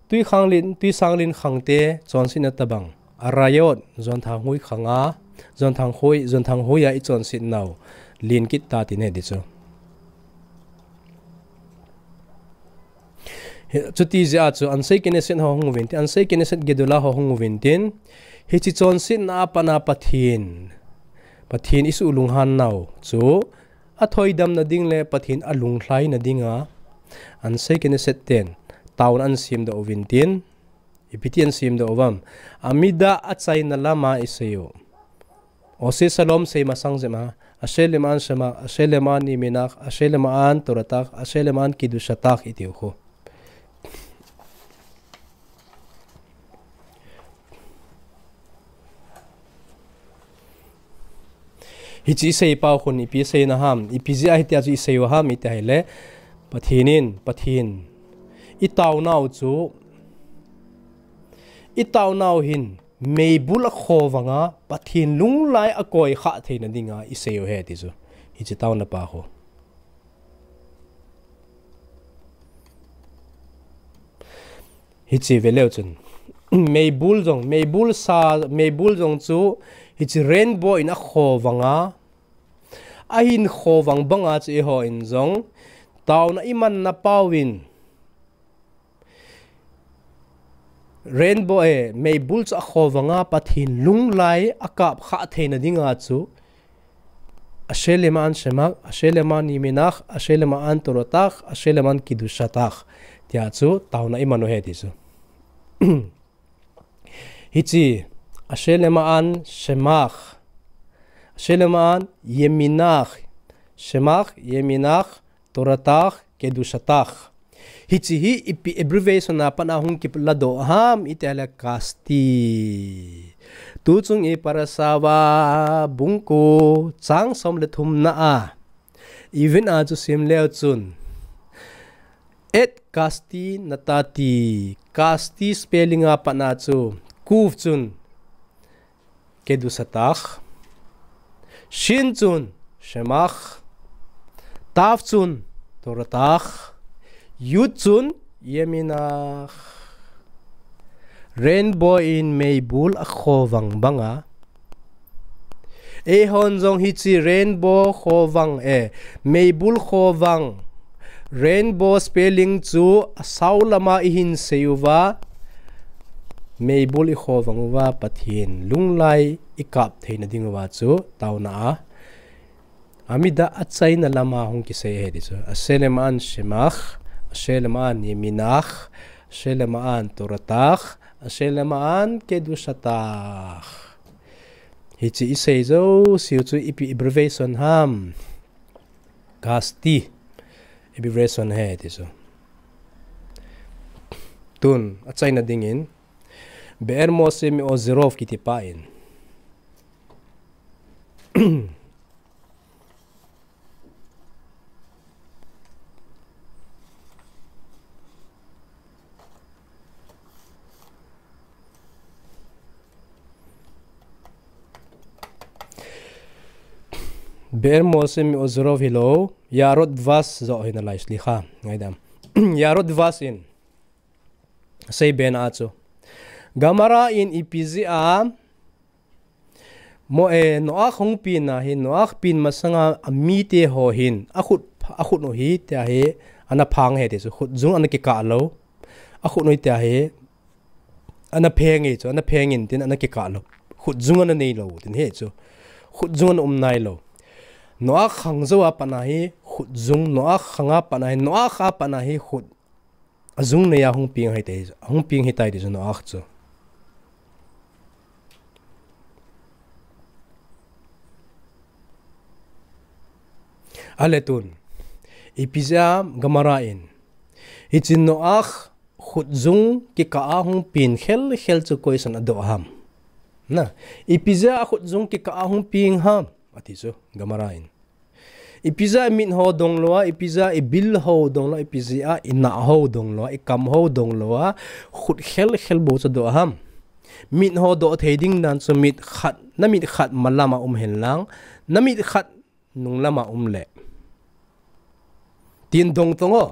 Tui Khang Lin, Tui Sang Lin khangte chonsetna tabang, Arayot, John Thanghui khanga, John Thanghui, John Thanghui a ichonsetnau len kit ta tin ahi ti chu. Chuti jeh a chu Ansei Knesset ho hung uvin tin, Ansei Knesset Gedolah ho hung uvin tin, hiche chonsetna a pat a Pathen, Pathen isuh lunghan nau chu athoidamna ding le Pathen alunglhaina dinga, Ansei Knesset ten taona ahin semdoh uvin tin, ipi ti ahin semdoh uvam, Amida achaina lama isei u, Ose Shalom sei masang jep a, Asher Leman Shemach, Asher Leman Yeminach, Asher Leman Toratach, Asher Leman Kedushatach itiu khu. Hiche isei pau khun ipi seina ham, ipi jeh a hitia chu isei u ham iti ahile, Pathen in, Pathen, itaonau chu, itaonau hin meibul akhovanga Pathen lunglai akoi khah theina dinga isei u ahi ti chu. Hiche taona pa khu. Hiche veleu chun, meibul jong, meibul sa, meibul jong chu hiche rainbow in akhovanga, ahin khovang banga chu eihon jong taona imanna pauvin, rainbow, eh, meibul chu akhovanga Pathen lunglai akap khah theina dinga chu, Asher Leman Shemach, Asher Leman Yeminach, Asher Leman Toratach, Asher Leman Kedushatach, tia chu taona iman u ahi ti chu. Hiche, Asher Leman Shemach, Asher Leman Yeminach, Shemach, Yeminach, Toratach, Kedushatach. Hiche hi ipi abbreviation a pat a hung kiladoh ham iti ahile Kasti. Tuchung i parasha uva bung ko chang som le thumna a, ivin a chu sim leu chun, Et Kasti natati, Kasti spelling a pat a chu, Kuf chun, Kedushatach. Shin chun Shemach. Taf chun Toratach. Yud chun Yeminach. Rainbow in meibul akhovang banga, eihon jong hiche rainbow khovang, eh, meibul khovang, rainbow spelling chu asao lama ihin sei uva, meibul ikhovang uva Pathen lunglai ikap theina ding uva chu taona a, Amida achaina lama hung kisei ahi ti chu. Asher Leman Shemach, Asher Leman Yeminach, Asher Leman Toratach, Asher Leman Kedushatach. Hiche isei jouse u chu ipi abbreviation ham. Kasti abbreviation ahi ti chu. Tun, achaina dingin, Be'er Moshe Me'ozerov kiti pa in, Be'er Moshe Me'ozerov hilou, Yaarot Dvash joh hi nalai, slicha, ngaidam. Yaarot Dvash in, Sei bena chu. Gemara in ipi jeh a, mo, eh, Noah hung pen a hin, Noah pen masanga amite ho hin, akhut, akhut u hi, tia hi, ana phang ahi ti chu, khut jung ana kikah lou. Akhut u hi, tia hi, ana pheng e chu, ana pheng in tin, ana kikah lou. Khut jung ana nei lou, tin ahi chu. Khut jung ana um nai lou. Noah khang jou a pat a hi, khut jung Noah khang a pat na hi, Noah kha a pat na hi khut a jung nei a hung peng ahi tai, hung peng ahi tai ti chu Noah chu. Ale tun, ipi jeh a Gemara in, hiche Noah khut jung kikah a hung peng khel khel chu koisan a doh ham. Na, ipi jeh a khut jung kikah a hung peng ham, ati chu Gemara in. Ipi jeh a i mit ho dong lou a, ipi jeh a i bil ho dong lou a, ipi jeh a i nah ho dong lou a, i kam ho dong lou a, khut khel khel bou chu doh ham. Mit ho doh thei ding dan chu mit khat, na mit khat malam a um hen lang, na mit khat nunglam a um le. Tin dong tong o.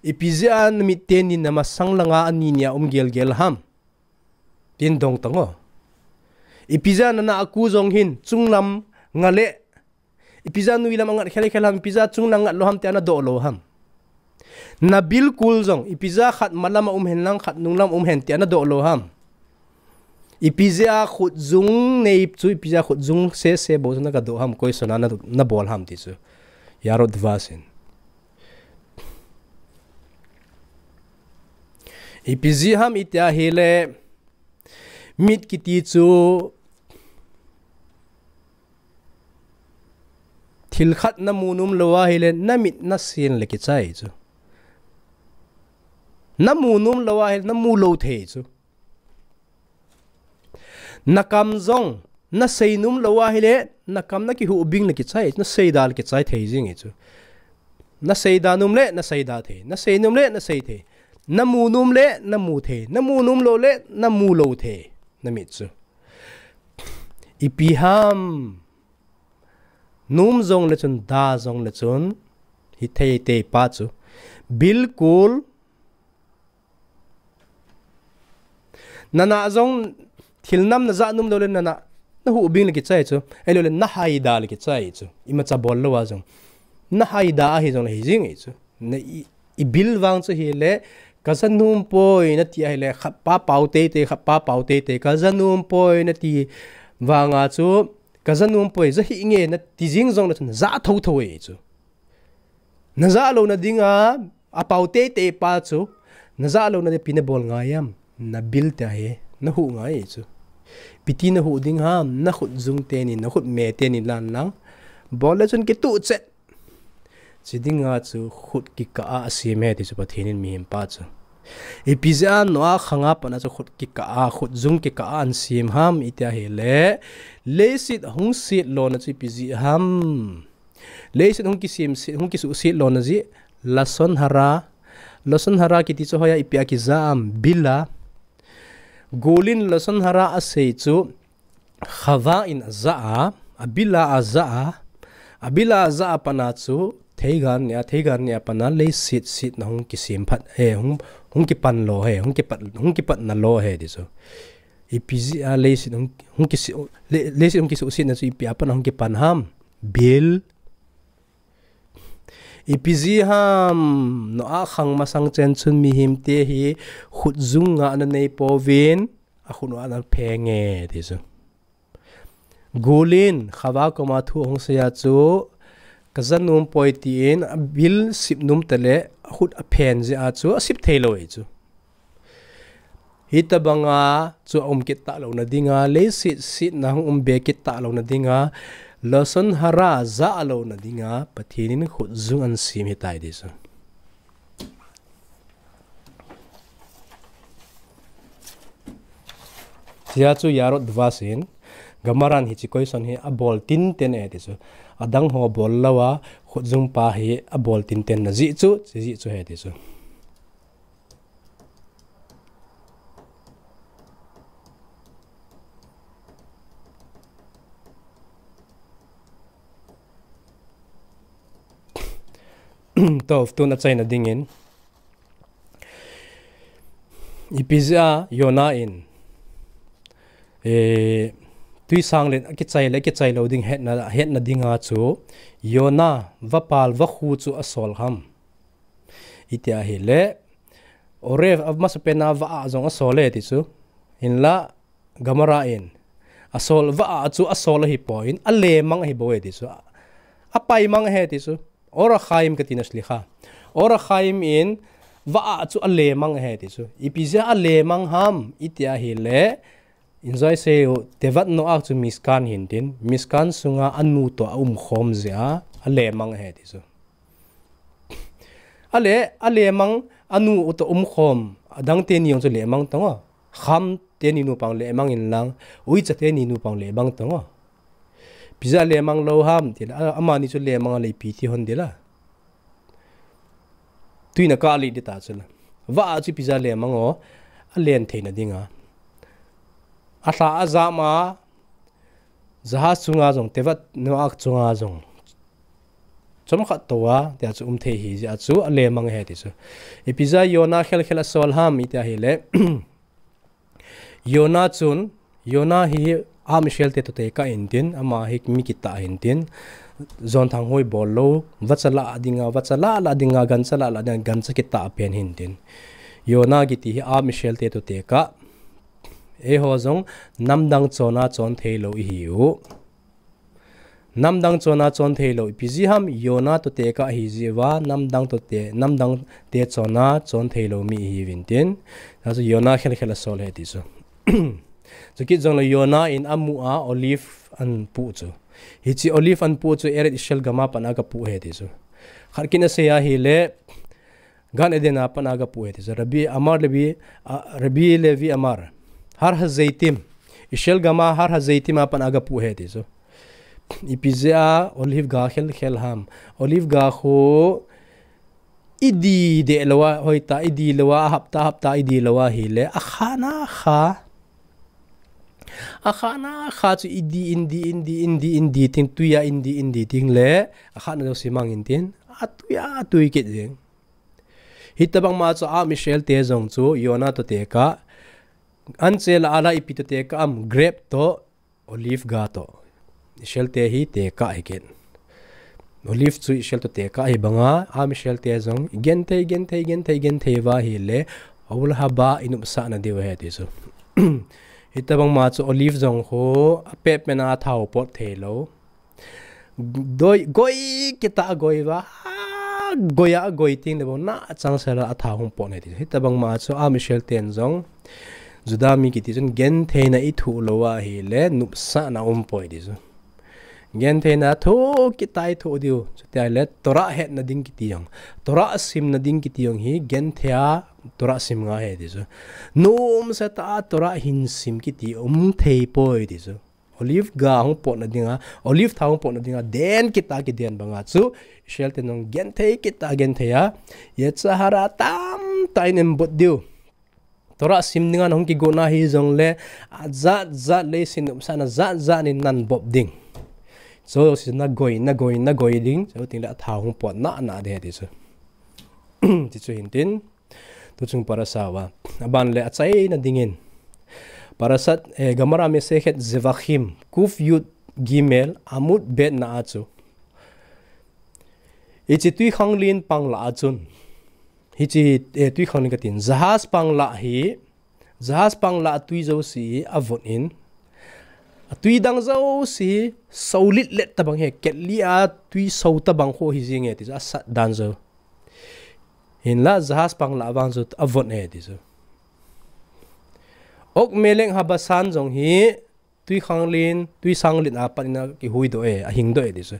Ipi jeh a na mit teni na masang langa ani ni a um gel gel ham. Tin dong tong o. Ipi jeh a na nah a ku jong hin chunglam nga le. Ipi jeh a nuilam a ngat khel khel ham, ipi jeh a chunglam ngat lou ham tia na doh lou ham. Na bil kul jong, ipi jeh a khat malam a um hen lang, khat nunglam um hen tia na doh lou ham. Ipi jeh a khut jung nei chu, ipi jeh a khut jung sese bou chu na ga doh ham, koisan a na, na bol ham ti chu. Yaarot Dvash in. Ipi jeh ham iti a hile, mit kiti chu thil khat na mu nom lou a hile, na mit na sen le kichai chu. Na mu nom lou a hile, na mu lou thei chu. Na kam jong, na sei nom lou a hile, na kam na kihuhbing le kichai, na seida le kichai thei jing e chu. Na seida nom le, na seida thei. Na sei nom le, na sei thei. Na mu nom le, na mu thei. Na mu nom lou le, na mu lou thei. Na mit chu. Ipi ham. Nom jong le chun, da jong le chun. Hithei tei pa chu. Bilkul. Na nah jong thil nam na jah nom lou le na nah, na huhbing le kichai chu. Ahilou le na haida le kichai chu. Imacha bol lou a jong. Na haida ahi jong le hi jing e chu. Na i, i bil vang chu hile, ka ja nom poi na ti ahile, khat pa pao teitei, khat pa pao teitei, ka ja nom poi na ti vang a chu, ka ja nom poi, ja hih inge na ti jing jong le chun, ja thotho e chu. Na ja louna dinga, a pao teitei pa chu, na ja louna ding ipi na bol ngai ham, na bil tia hi, na huh ngai chu. Ipi ti na huh ding ham, na khut jung teni, na khut me teni lan lang. Bol le chun kituh chet. Chi dinga chu khut kikah a asem e ti chu Pathen in mihem pa chu. Ipi jeh a Noah khang a pat na chu khut kikah a, khut jung kikah a ana sem ham iti ahile, leiset hung set lona chu ipi jeh ham. Leiset hung kisem set, hung kisuh set lona jeh, lashon hara. Lashon hara kiti chu hoiya ipi a kija ham, bil a. Gul in lashon hara asei chu, Chava in aja a, a bil a aja a, a bil a aja a pat na chu, theigan ni a, theigan ni a pat na leiset set na hung kisem phat, eh, hung, hung kipan lo he, hung kipat, hung kipat na lo he ti chu. Ipi jeh a leiset hung, hung kisi, le, leiset hung kisuh set na chu ipi a pat na hung kipan ham, bil. Ipi jeh ham, Noah khang masang chen chun mihem te hi khut jung ngah na nei pouvin, a khut uva ana pheng e ti chu. Gul in, Chava koma thu ahung sei a chu, ka ja nom poi tin, a bil sip nom ta le, a khut aphen jeh a chu, asip thei lo e chu. Hitabang a chu a um kit ta louna dinga, leiset set na hung um be kit ta louna dinga, lashon hara ja louna dinga, Pathen in khut jung ana sem ahitai ti chu. Tia chu Yaarot Dvash in, Gemara in hiche question hi abol tinten e ti chu. Adang ho bol lou a, khut jung pa hi abol tinten na jeh chu, chi jeh chu he ti chu. Toh, tun achaina dingin. Ipi jeh a Yonah in, eh, twisang len akichai le, akichai lou ding hetna, hetna dinga chu, Yonah vapal vakhu chu asol ham. Iti ahile, Orev amasapen a vah a jong asol e ti chu. Hinla, Gemara in, asol vah a chu asol ahipoi, alemang ahi bou e ti chu. Apaimang ahi ti chu. Or Achaim kati na slicha. Or Achaim in vah a chu alemang ahi ti chu. Ipi jeh a alemang ham iti ahile, injoi sei u, Tevet Noach chu Mishkan hintin, Mishkan sunga anu toh aumkhom jeh a alemang ahi ti chu. Ale, alemang anu toh umkhom, adang teni jong chu lemang tong o. Ham teni nupang lemang inlang, uicha teni nupang lemang tong o. Ipi jeh a lemang lou ham tile, a, amani chu lemang a le ipi ti hon dila. Tuina kah le dita chula. Vah a chu ipi jeh a lemang o, alen theina dinga. Alha ajam a, jahaz chunga jong, Tevet Noach chunga jong. Chomkhat tou a, tia chu um thei ahi jeh a chu alemang ahi ti chu. Ipi jeh a Yonah khel khel asol ham iti ahile. Yonah chun, Yonah hi Am Israel te toh tekah hintin, ama hi mi kitah hintin, jonthang hoi bol lou, vacha lah dinga, vacha lah lah dinga, gancha lah lah dinga, gancha kitah pen hintin. Yonah kiti hi Am Israel te toh tekah, eiho jong namdang chon a chon thei lou ihiu. Namdang chon a chon thei lou, ipi jeh ham Yonah toh tekah ahi jeh uva, namdang toh te, namdang te chon a chon thei lou mi ihi uvintin. Tia chu Yonah khel khel asol ahi ti chu. Chukit jongle Yonah in amu a olive anpuh chu. Hiche olive anpuh chu Eretz Israel gam a pat a gapuh ahi ti chu. Khat kit in asei ahile, Gan Eden a pat a gapuh ahi ti chu. Rabbi Amar Levi, a, Rabbi Levi Amar. Har Hazeitim. Israel gam a Har Hazeitim a pat a gapuh ahi ti chu. Ipi jeh a olive ga khel khel ham. Olive ga khu idi deh lou a, hoitah idi lou a, hapta hapta idi lou ahile, akhatna kha. Akhatna kha chu idi, idi, idi, idi, idi, ting tui a idi, idi, ting le, akhatna jouse mang intin, atui, atui kit jeng. Hitabang ma chu Am Israel te jong chu, Yonah toh tekah, anche lah a la ipi toh tekah ham, grape toh, olive ga toh. Israel te hi tekah ahi kit. Olive chu Israel toh tekah ahi banga, Am Israel te jong, genthei, genthei, genthei, genthei uva ahile, Oholhaba inopsahna diu ahi ti chu. Hitabang ma chu olive jong khu, apet pen a thao pot thei lou. Doi, goi kitah a goi uva, a goi a goi ting le bou, na changsel a athao hung pot ahi ti. Hitabang ma chu Am Israel ten jong, Juda mi kiti chun gentheina ithoh lou ahile, nopsahna um poi ti chu. Gentheina thoh kitah a ithoh diu. Chuti ahile, Torah hetna ding kiti jong. Torah simna ding kiti jong hi, genthei a Torah sim ngai ahi ti chu. Nomsa tah a Torah hin sim kiti um thei poi ti chu. Olive ga hung potna dinga, olive thao hung potna dinga, den kitah a kiden banga chu, Israel ten jong genthei kitah a genthei a, yetzer hara tamtah in ahin bot diu. Torah sim dinga nahung kigot na hijongle, ajat jat leiset nopsahna jat jat in nahin bop ding. Chujousen nagoi, nagoi, nagoi ding, chuteng le athao hung pot nana ding ahi ti chu. Ti chu hintin. Tuchung parasha uva. Aban le achaina dingin. Parashat, eh, Gemara Masechet Zevachim, Kuf Yud Gimel, Amud Bet na a chu. Hiche twikhanglen pang lah a chun. Hiche, eh, twikhanglen katin. Jahaz pang lah hi, jahaz pang lah a twi jouse hi avot in. Atwi dang jouse hi, solit let tabang ahi, ketli a twi so tabang kho hi jing ahi ti chu, asat dan jou. Hinla jahaz pang lah vang chu avot ahi ti chu. Og Melek HaBasan jong hi twikhanglen, twisanglen a pat in akihuidoh e, ahingdoh e ti chu.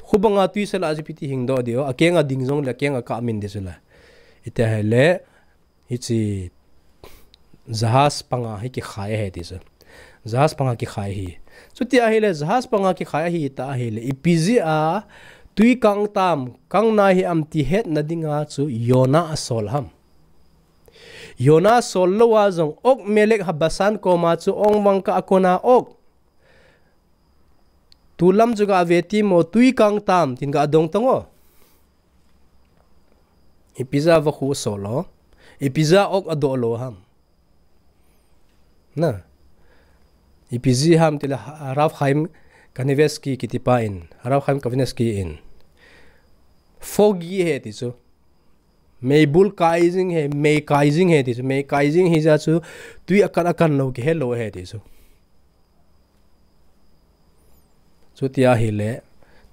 Khubanga twi sel a chu ipi ti hingdoh diu, akeng a ding jongle akeng a kap min ti chu la. Iti ahile, hiche jahaz panga hi kikhai ahi ti chu. Jahaz panga kikhai ahi. Chuti ahile, jahaz panga kikhai ahi ta ahile, ipi jeh a twi kang tam, kang nai hi am ti hetna dinga chu Yonah asol ham. Yonah sol lou a jong Og Melek HaBasan koma chu ong vang kah a kona Og. Tulam chu gave timo, twi kang tam, tin ga dong tong o. Ipi jeh a vakhu asol lou. Ipi jeh a Og adoh lou ham. Na. Ipi jeh ham tile Rav Chaim Kanievsky kiti pa in. Rav Chaim Kanievsky in. Foggy ahi ti chu. Meibul kai jing ahi, mei kai jing ahi ti chu. Mei kai jing ahi jeh a chu. Twi akan akan lou kihe lou ahi ti chu. Chuti ahile,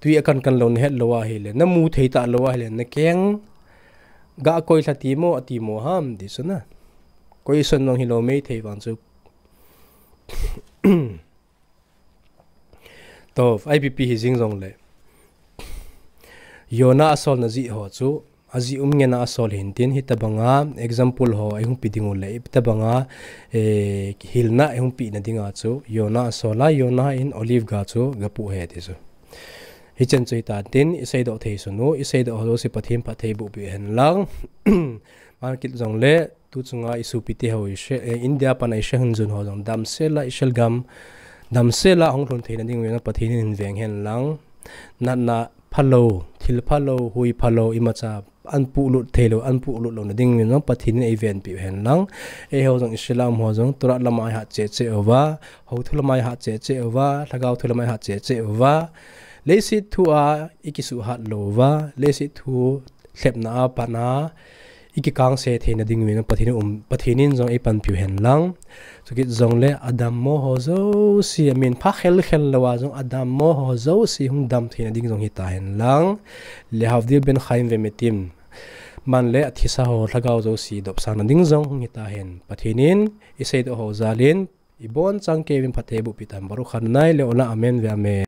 tui akan kan lou nahet lou ahile, namu thei talou ahile, nakeng ga koi lha ti mo, ati mo ham ti chu na. Koi son nong hilou mei thei vang chu. To, I P P hi jing jongle. Yona asol na ji ho chu, aji um ngen a asol hin tin, hitabanga example ho eihung pe ding ule, hitabanga, eh, hilna eihung pe na dinga chu, Yona asol a, Yona in olive ga chu gapu he ti chu. Hichen chu hita tin, isei doh thei sunu, isei doh ho si Pathen phatthei boh pe hen lang. Market jongle, tu chunga isu pite ho ishe, eh, India pan a ishe hun jun ho jong damsel a ishe gam, damsel a hung lhun thei na ding uvin Pathen in veng hen lang. Natna phalou, thil phalou, hui phalou, imacha an pulut thei lou, an pulut lou na ding uvin Pathen in eiven pe hen lang. Eiho jong ishe lam ho jong, Torah lama ihat che che uva, hou thu lama ihat che che uva, lhagao thu lama ihat che che uva. Leiset thu a ikisu hat lou uva, leiset thu lhepna a pan a, ikikang se thei na ding uvin Pathen um, Pathen in jong eipan pe hen lang. Chukit jongle adammo ho jouse, amin pha khel khel lou a jong adammo ho jouse hung dam thei na ding jong hita hen lang. Lehavdil ben chayim vemetim. Man le athisa ho lhagao jouse dopsang na ding jong hung hita hen. Pathen in isei doh ho jal in, ibon chang kei uvin phatthei boh pe tan. Baruch Adonai leolam, amen ve amen.